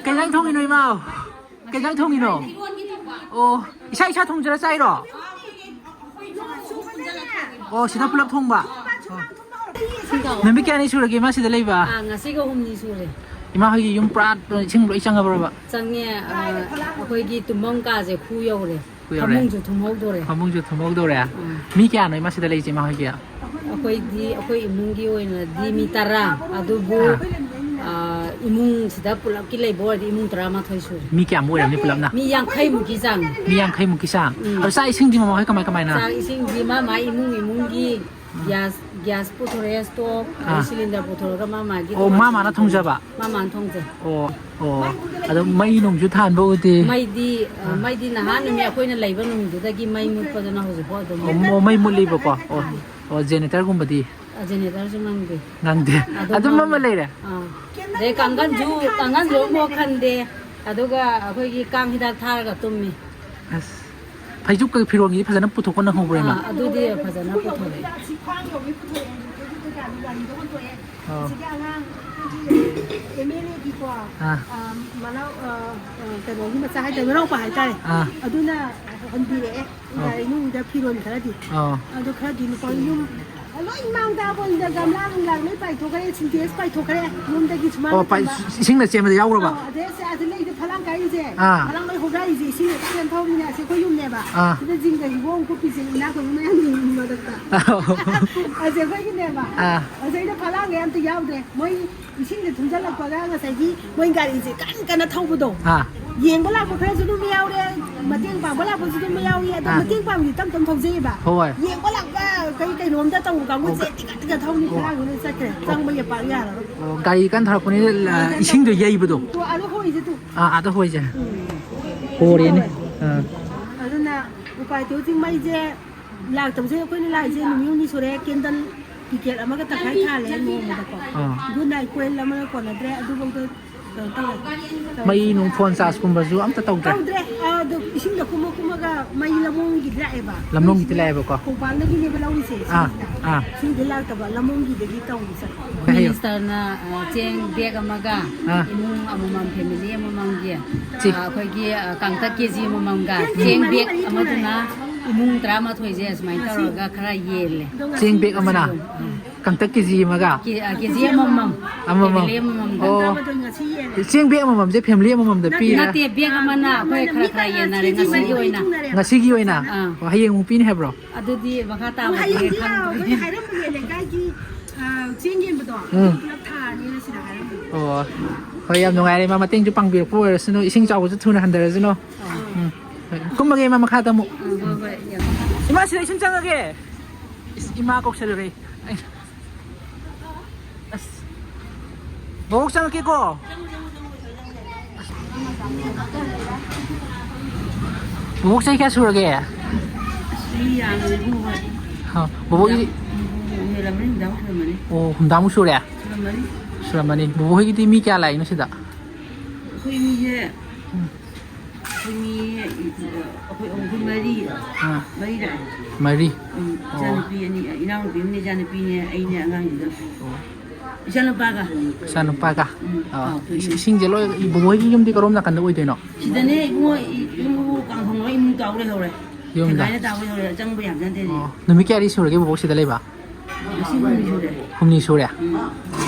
ꯀꯩ ꯏꯟꯖꯥꯡ ꯊꯣꯡꯉꯤꯅꯣ, ꯏꯃꯥ? ꯀꯩ ꯏꯟꯖꯥꯡ ꯊꯣꯡꯉꯤꯅꯣ? ꯑꯣ, ꯏꯁꯥ ꯏꯁꯥ ꯊꯣꯡꯖꯔ ꯆꯥꯏꯔꯣ? ꯑꯣ, ꯁꯤꯗ ꯄꯨꯂꯞ ꯊꯣꯡꯕ? ꯑꯣ꯫ ꯅꯨꯃꯤꯠ ꯀꯌꯥꯅꯤ ꯁꯨꯔꯒꯦ ꯏꯃꯥ ꯁꯤꯗ ꯂꯩꯕ? ꯑꯥ, ꯉꯁꯤꯒ ꯍꯨꯝꯅꯤ ꯁꯨꯔꯦ꯫ ꯏꯃꯥ ꯍꯣꯏꯒꯤ ꯌꯨꯝ ꯄꯨꯔꯥ ꯏꯁꯤꯡ ꯂꯣꯏ ꯆꯪꯉꯕ꯭ꯔꯕ? ꯆꯪꯉꯦ꯫ ꯑꯥ, ꯑꯩꯈꯣꯏꯒꯤ ꯇꯨꯝꯐꯝ ꯀꯥꯁꯦ ꯈꯨ ꯌꯧꯔꯦ꯫ ꯈꯨ ꯌꯧꯔꯦ꯫ ꯐꯃꯨꯡꯁꯨ ꯊꯨꯝꯍꯧꯗꯣꯔꯦ꯫ ꯐꯃꯨꯡꯁꯨ ꯊꯨꯝꯍꯧꯗꯣꯔꯦ꯫ ꯎꯝ꯫ ꯃꯤ ꯀꯌꯥꯅꯣ ꯏꯃꯥ ꯁꯤꯗ ꯂꯩꯔꯤꯁꯦ ꯏꯃꯥ ꯍꯣꯏꯒꯤ? ꯑꯩꯈꯣꯏꯗꯤ, ꯑꯩꯈꯣꯏ ꯏꯃꯨꯡꯒꯤ ꯑꯣꯏꯅꯗꯤ ꯃꯤ ꯇꯔꯥ, ꯑꯗꯨꯕꯨ, ꯑꯥ꯫ ꯑꯥ, ꯏꯃꯨꯡꯁꯤꯗ ꯄꯨꯂꯞꯀꯤ ꯂꯩꯕ ꯑꯣꯏꯔꯗꯤ ꯏꯃꯨꯡ ꯇꯔꯥꯃꯥꯊꯣꯏ ꯁꯨꯔꯦ꯫ ꯃꯤ ꯀꯌꯥꯃꯨꯛ ꯑꯣꯏꯔꯝꯅꯤ ꯄꯨꯂꯞꯅ? ꯃꯤ ꯌꯥꯡꯈꯩꯃꯨꯛꯀꯤ ꯆꯥꯡ꯫ ꯃꯤ ꯌꯥꯡꯈꯩꯃꯨꯛꯀꯤ ꯆꯥꯡ꯫ ꯎꯝ꯫ ꯑꯗꯣ ꯆꯥꯛ ꯏꯁꯤꯡꯗꯤ ꯃꯃꯥ ꯍꯣꯏ ꯀꯃꯥꯏ ꯀꯃꯥꯏꯅ? ꯆꯥꯛ ꯏꯁꯤꯡꯗꯤ ꯃꯥ ꯃꯥ ꯏꯃꯨꯡ ꯏꯃꯨꯡꯒꯤ ꯒ꯭ꯌꯥꯁ ꯒ꯭ꯌꯥꯁ ꯄꯨꯊꯣꯔꯛꯑꯦ, ꯁ꯭ꯇꯣꯞ, ꯑꯗꯩ ꯑꯥ꯫ ꯁꯤꯂꯤꯟꯗꯔ ꯄꯨꯊꯣꯔꯒ ꯃꯥ ꯃꯥꯒꯤ ꯑꯣ, ꯃꯥ ꯃꯥꯅ ꯊꯣꯡꯖꯕ? ꯃꯥ ꯃꯥꯅ ꯊꯣꯡꯖꯩ꯫ ꯑꯣ ꯑꯣ꯫ ꯑꯗꯣ ꯃꯩ ꯅꯨꯡꯁꯨ ꯊꯥꯟꯕ ꯎꯗꯦ꯫ ꯃꯩꯗꯤ ꯑ, ꯃꯩꯗꯤ ꯅꯍꯥꯟ ꯅꯨꯃꯤꯠ ꯑꯩꯈꯣꯏꯅ ꯂꯩꯕ ꯅꯨꯃꯤꯠꯇꯨꯗꯒꯤ ꯃꯩ ꯃꯨꯠꯄꯗꯨꯅ ꯍꯧꯖꯤꯛꯐꯥꯎ ꯑꯗꯨꯝ ꯑꯣ ꯃꯣ- ꯃꯩ ꯃꯨꯠꯂꯤꯕꯀꯣ? ꯑꯣ ꯑꯣ꯫ ꯖꯦꯅꯦꯇꯔꯒꯨꯝꯕꯗꯤ? ꯖꯦꯅꯦꯇꯔꯁꯨ ꯃꯪꯗꯦ꯫ ꯉꯪꯗꯦ꯫ ꯑꯗꯨꯝ ꯃꯝꯃ ꯂꯩꯔꯦ? ꯑꯥ꯫ ꯑꯗꯩ ꯀꯥꯡꯈꯟꯁꯨ ꯀꯥꯡꯈꯟꯁꯨ ꯑꯃꯨꯛ ꯈꯟꯗꯦ꯫ ꯑꯗꯨꯒ ꯑꯩꯈꯣꯏꯒꯤ ꯀꯥꯡ ꯍꯤꯗꯥꯛ ꯊꯥꯔꯒ ꯇꯨꯝꯃꯤ꯫ ꯑꯁ꯫ ꯐꯩꯖꯨꯞ ꯀꯩ ꯐꯤꯔꯣꯟꯒꯤ ꯐꯖꯅ ꯄꯨꯊꯣꯛꯄ ꯅꯪꯍꯧꯕ꯭ꯔꯥ ꯏꯃꯥ? ꯑꯥ, ꯑꯗꯨꯗꯤ ꯐꯖꯅ ꯄꯨꯊꯣꯔꯛꯑꯦ꯫ ꯁꯤ ꯈ꯭ꯋꯥꯡ ꯌꯧꯉꯩ ꯄꯨꯊꯣꯔꯛꯑꯦ꯫ ꯑꯩꯈꯣꯏꯒꯤ ꯀꯩꯀꯥꯗꯤ ꯒꯥꯔꯤꯗ ꯍꯣꯟꯇꯣꯛꯑꯦ꯫ ꯑꯣ꯫ ꯁꯤꯒꯤ ꯑꯉꯥꯡ ꯑꯩꯈꯣꯏꯒꯤ ꯑꯦꯝ ꯑꯦꯜ ꯑꯦꯒꯤꯀꯣ ꯑꯥ꯫ ꯃꯅꯥꯎ ꯑ, ꯑ, ꯀꯩꯅꯣꯒꯤ ꯃꯆꯥ ꯍꯥꯏꯇꯥꯔꯦ, ꯃꯅꯥꯎꯄꯥ ꯍꯥꯏꯇꯥꯔꯦ꯫ ꯑꯥ꯫ ꯑꯗꯨꯅ ꯍꯣꯟꯕꯤꯔꯛꯑꯦ꯫ ꯏꯃꯨꯡꯗ ꯐꯤꯔꯣꯜ ꯈꯔꯗꯤ꯫ ꯑꯥ꯫ ꯑꯗꯣ ꯈꯔꯗꯤ ꯂꯨꯄꯥ ꯌꯨꯝ ꯂꯣꯏ ꯃꯥꯡ ꯇꯥꯕ ꯑꯣꯏꯅ ꯒꯝꯂꯥ ꯅꯨꯡꯂꯥ ꯂꯣꯏ ꯄꯥꯏꯊꯣꯛꯈ꯭ꯔꯦ, ꯁꯤꯟꯇꯦꯛꯁ ꯄꯥꯏꯊꯣꯛꯈ꯭ꯔꯦ, ꯌꯨꯝꯗꯒꯤ ꯁꯨꯃꯥꯡ ꯑꯣ ꯄꯥꯏ- ꯏꯁꯤꯡꯅ ꯆꯦꯟꯕꯗ ꯌꯥꯎꯈ꯭ꯔꯕ? ꯑꯗꯩ ꯑꯁꯦ ꯑꯗ ꯂꯩꯗ ꯐꯂꯥꯡ ꯀꯥꯏꯔꯤꯁꯦ꯫ ꯑꯥ꯫ ꯐꯂꯥꯡ ꯂꯣꯏ ꯍꯧꯒꯥꯏꯔꯤꯁꯦ ꯏꯁꯤꯡ ꯀꯟꯅ ꯊꯧꯔꯤꯅꯦ꯫ ꯑꯁꯦ ꯑꯩꯈꯣꯏ ꯌꯨꯝꯅꯦꯕ꯫ ꯑꯥ꯫ ꯁꯤꯗ ꯖꯤꯡꯒ ꯍꯤꯒꯣꯛ ꯑꯃꯨꯛ ꯀꯨꯞꯄꯤꯁꯦ ꯏꯅꯥꯛ ꯈꯨꯟꯕ ꯃꯌꯥꯝꯒꯤ ꯃꯔꯛꯇ꯫ ꯑꯁꯦ ꯑꯩꯈꯣꯏꯒꯤꯅꯦꯕ꯫ ꯑꯥ꯫ ꯑꯁꯦ ꯑꯩꯅ ꯐꯂꯥꯡꯒ ꯑꯝꯇ ꯌꯥꯎꯗ꯭ꯔꯦ꯫ ꯃꯣꯏ ꯏꯁꯤꯡꯗ ꯊꯨꯝꯖꯤꯜꯂꯛꯄꯒ ꯉꯁꯥꯏꯒꯤ ꯃꯣꯏ ꯒꯥꯔꯤꯁꯦ ꯀꯟ ꯀꯟꯅ ꯊꯧꯕꯗꯣ꯫ ꯑꯥ꯫ ꯌꯦꯡꯕ ꯂꯥꯛꯄ ꯈꯔꯁꯨ ꯑꯗꯨꯝ ꯌꯥꯎꯔꯦ, ꯃꯇꯦꯡ ꯄꯥꯡꯕ ꯂꯥꯛꯄꯁꯨ ꯑꯗꯨꯝ ꯌꯥꯎꯔꯤ꯫ ꯑꯗꯣ ꯑꯥ꯫ ꯃꯇꯦꯡ ꯄꯥꯡꯕꯗꯤ ꯇꯞ ꯇꯞ ꯊꯧꯖꯩꯑꯕ꯫ ꯍꯣꯏ꯫ ꯌꯦꯡꯕ ꯂꯥꯛꯄ ꯀꯩ ꯀꯩꯅꯣꯝꯇ ꯇꯧꯕ ꯀꯥꯡꯕꯨꯁꯦ ꯇꯤꯀꯠ ꯇꯤꯀꯠ ꯊꯧꯅꯤ, ꯈꯔ ꯂꯣꯏ ꯆꯠꯈ꯭ꯔꯦ꯫ ꯆꯪꯕ ꯌꯥ ꯄꯥꯛ ꯌꯥꯔꯔꯣꯏ꯫ ꯑꯣ ꯒꯥꯔꯤ ꯀꯟꯅ ꯊꯧꯔꯛꯄꯅꯤꯅ ꯑ, ꯏꯁꯤꯡꯗꯣ ꯌꯩꯕꯗꯣ꯫ ꯇꯣ ꯑꯗꯣ ꯍꯣꯏꯁꯦ ꯇꯨ꯫ ꯑꯥ ꯑꯥꯗ ꯍꯣꯏꯁꯦ꯫ ꯍꯣꯔꯦꯅꯦ꯫ ꯑꯥ꯫ ꯑꯗꯨꯅ ꯎꯄꯥꯏ ꯂꯩꯇꯦ꯫ ꯍꯧꯖꯤꯛ ꯃꯩꯁꯦ ꯂꯥꯛꯇꯕꯁꯦ ꯑꯩꯈꯣꯏꯅ ꯂꯥꯛꯏꯁꯦ ꯅꯨꯃꯤꯠ ꯍꯨꯝꯅꯤ ꯁꯨꯔꯦ꯫ ꯀꯦꯟꯗꯜ ꯄꯤꯀꯦꯠ ꯑꯃꯒ ꯇꯪꯈꯥꯏ ꯊꯥꯜꯂꯦ ꯅꯣꯡꯃꯗꯀꯣ꯫ ꯑꯥ꯫ ꯒꯨꯗ ꯅꯥꯏꯠ ꯀꯣꯏꯜ ꯑꯃꯅ ꯀꯣꯟꯅꯗ꯭ꯔꯦ꯫ ꯑꯗꯨꯐꯥꯎꯗ ꯀꯩꯅꯣ ꯇꯧꯔꯦ꯫ ꯃꯩ ꯅꯨꯡ ꯐꯣꯟ ꯆꯥꯔꯖꯀꯨꯝꯕꯁꯨ ꯑꯝꯇ ꯇꯧꯗ꯭ꯔꯦ? ꯇꯧꯗ꯭ꯔꯦ꯫ ꯑꯗꯨ ꯏꯁꯤꯡꯗ ꯀꯨꯝꯃ ꯀꯨꯝꯃꯒ ꯃꯩ ꯂꯝꯂꯣꯡꯒꯤꯗꯤ ꯂꯥꯛꯑꯦꯕ꯫ ꯂꯝꯂꯣꯡꯒꯤꯗꯤ ꯂꯥꯛꯑꯦꯕꯀꯣ? ꯈꯣꯡꯕꯥꯜꯗꯒꯤꯅꯦꯕ ꯂꯧꯔꯤꯁꯦ꯫ ꯑꯥ, ꯑꯥ꯫ ꯁꯤꯗ ꯂꯥꯛꯇꯕ ꯂꯝꯂꯣꯡꯒꯤꯗꯒꯤ ꯇꯧꯔꯤꯁꯦ꯫ ꯀꯩ ꯍꯥꯏꯌꯣ? ꯃꯤꯅꯤꯁꯇꯔꯅ ꯑ, ꯆꯦꯡ ꯕꯦꯒ ꯑꯃꯒ ꯑꯥ꯫ ꯏꯃꯨꯡ ꯑꯃꯃꯝ, ꯐꯦꯃꯤꯂꯤ ꯑꯃꯃꯝꯒꯤ ꯆꯦ꯫ ꯑ, ꯑꯩꯈꯣꯏꯒꯤ ꯑ, ꯀꯥꯡꯇꯛ ꯀꯦ ꯖꯤ ꯑꯃꯃꯝꯒ ꯆꯦꯡ ꯕꯦꯒ ꯑꯃꯗꯨꯅ ꯏꯃꯨꯡ ꯇꯔꯥꯃꯥꯊꯣꯏꯁꯦ ꯁꯨꯃꯥꯏꯅ ꯇꯧꯔꯒ ꯈꯔ ꯌꯦꯜꯂꯦ꯫ ꯆꯦꯡ ꯕꯦꯒ ꯑꯃꯅ? ꯀꯥꯡꯇꯛ ꯀꯦ ꯖꯤ ꯑꯃꯒ? ꯀꯦ- ꯑ, ꯀꯦ ꯖꯤ ꯑꯃꯃꯝ꯫ ꯑꯃꯃꯝ꯫ ꯐꯦꯃꯤꯂꯤ ꯑꯃꯃꯝꯗ꯫ ꯑꯣ꯫ ꯇꯔꯥꯃꯥꯊꯣꯏ ꯉꯁꯤ ꯌꯦꯜꯂꯦ꯫ ꯆꯦꯡ ꯕꯦꯒ ꯑꯃꯃꯝꯁꯦ ꯐꯦꯃꯤꯂꯤ ꯑꯃꯃꯝꯗ ꯄꯤꯔꯦ? ꯅꯠꯇꯦ, ꯕꯦꯒ ꯑꯃꯅ ꯑꯩꯈꯣꯏ ꯈꯔ ꯈꯔ ꯌꯦꯟꯅꯔꯦ ꯉꯁꯤꯒꯤ ꯑꯣꯏꯅ꯫ ꯉꯁꯤꯒꯤ ꯑꯣꯏꯅ? ꯑꯥ꯫ ꯑꯣ, ꯍꯌꯦꯡ ꯑꯃꯨꯛ ꯄꯤꯅꯤ ꯍꯥꯏꯕ꯭ꯔꯣ? ꯑꯗꯨꯗꯤ ꯃꯈꯥ ꯑꯣ, ꯇꯥꯕꯗꯤ ꯍꯌꯦꯡꯗꯤ ꯈꯪꯗ꯭ꯔꯤ꯫ ꯑꯩꯈꯣꯏꯅ ꯍꯥꯏꯔꯝꯕꯅꯦ, ꯂꯩꯀꯥꯏꯒꯤ ꯑ, ꯑꯥ, ꯆꯦꯡ ꯌꯦꯟꯕꯗꯣ, ꯎꯝ꯫ ꯑꯗꯨ ꯄꯨꯂꯞ ꯊꯥꯔꯅꯤꯅ ꯁꯤꯗ ꯍꯥꯏꯔꯝꯕꯅꯦ꯫ ꯑꯣ, ꯍꯣꯏ, ꯌꯥꯝ ꯅꯨꯡꯉꯥꯏꯔꯦ꯫ ꯏꯃꯥ ꯃꯇꯦꯡꯁꯨ ꯄꯥꯡꯕꯤꯔꯛꯄ ꯑꯣꯏꯔꯁꯅꯨ, ꯏꯁꯤꯡ ꯆꯥꯎꯕꯁꯨ ꯊꯨꯅ ꯍꯟꯊꯔꯁꯅꯨ꯫ ꯎꯝ, ꯍꯣꯏ꯫ ꯀꯨꯝꯃꯒꯦ, ꯏꯃꯥ, ꯃꯈꯥꯗ ꯑꯃꯨꯛ꯫ ꯎꯝ, ꯍꯣꯏ, ꯍꯣꯏ, ꯌꯥꯝ ꯏꯃꯥ, ꯁꯤꯗ ꯏꯁꯤꯡ ꯆꯪꯉꯒꯦ꯫ ꯏꯁ, ꯏꯃꯥ ꯀꯧꯁꯜꯂꯨꯔꯦ꯫ ꯑꯩ ꯑꯁ꯫ ꯕꯣꯛ ꯆꯪꯉꯛꯀꯦꯀꯣ꯫ ꯕꯣꯕꯣꯛ ꯆꯍꯤ ꯀꯌꯥ ꯁꯨꯔꯒꯦ? ꯑꯁ, ꯃꯤ ꯌꯥꯝꯅ ꯏꯕꯨꯡꯉꯣ꯫ ꯍꯥ, ꯕꯣꯕꯣꯛ ꯅꯨꯃꯤꯗꯥꯡ-, ꯍꯦꯜꯂꯝꯃꯅꯤ, ꯅꯨꯃꯤꯗꯥꯡ ꯍꯦꯜꯂꯝꯃꯅꯤ꯫ ꯑꯣ, ꯍꯨꯝꯗ꯭ꯔꯥꯃꯨꯛ ꯁꯨꯔꯦ? ꯁꯨꯔꯝꯃꯅꯤ꯫ ꯁꯨꯔꯝꯃꯅꯤ꯫ ꯕꯣꯕꯣꯛ ꯍꯣꯏꯒꯤꯗꯤ ꯃꯤ ꯀꯌꯥ ꯂꯥꯛꯏꯅꯣ ꯁꯤꯗ? ꯑꯩꯈꯣꯏ ꯃꯤꯁꯦ, ꯎꯝ꯫ ꯑꯩꯈꯣꯏ ꯃꯤ, ꯑꯩꯈꯣꯏ ꯑꯍꯨꯝ ꯃꯔꯤ, ꯑꯥ꯫ ꯃꯔꯤ ꯂꯥꯛꯑꯦ꯫ ꯃꯔꯤ? ꯎꯝ, ꯑꯣ꯫ ꯏꯆꯥꯅꯨꯄꯤ ꯑꯅꯤ, ꯏꯅꯥꯎꯅꯨꯄꯤ ꯑꯃꯅꯦ, ꯏꯆꯥꯅꯨꯄꯤꯅꯦ, ꯑꯩꯅꯦ, ꯑꯉꯥꯡꯁꯤꯒ꯫ ꯑꯣ꯫ ꯏꯆꯥꯅꯨꯄꯥꯒ꯫ ꯏꯆꯥꯅꯨꯄꯥꯒ? ꯎꯝ, ꯑꯣ꯫ ꯑꯥꯎ, ꯏꯁ-, ꯏꯁꯤꯡꯁꯦ ꯂꯣꯏ ꯕꯣꯕꯣ ꯍꯣꯏꯒꯤ ꯌꯨꯝꯗꯤ ꯀꯔꯣꯝ ꯅꯥꯀꯟꯗ ꯑꯣꯏꯗꯣꯏꯅꯣ? ꯁꯤꯗꯅꯦ ꯏꯕꯨꯡꯉꯣ, ꯏ-, ꯌꯨꯝꯕꯨ ꯀꯥꯡꯈꯣꯡ ꯂꯣꯏ ꯏꯃꯨꯡ ꯇꯥꯎ ꯂꯩꯍꯧꯔꯦ꯫ ꯌꯨꯝꯗ? ꯁꯦꯒꯥꯏꯅ ꯇꯥꯎ ꯂꯩꯍꯧꯔꯦ, ꯆꯪꯕ ꯌꯥꯝ ꯆꯪꯗꯦ꯫ ꯑꯣ, ꯅꯨꯃꯤꯠ ꯀꯌꯥꯗꯤ ꯁꯨꯔꯒꯦ ꯕꯣꯕꯣꯛ ꯁꯤꯗ ꯂꯩꯕ? ꯉꯁꯤ ꯍꯨꯝꯅꯤ ꯁꯨꯔꯦ꯫ ꯍꯨꯝꯅꯤ ꯁꯨꯔꯦ? ꯎꯝ꯫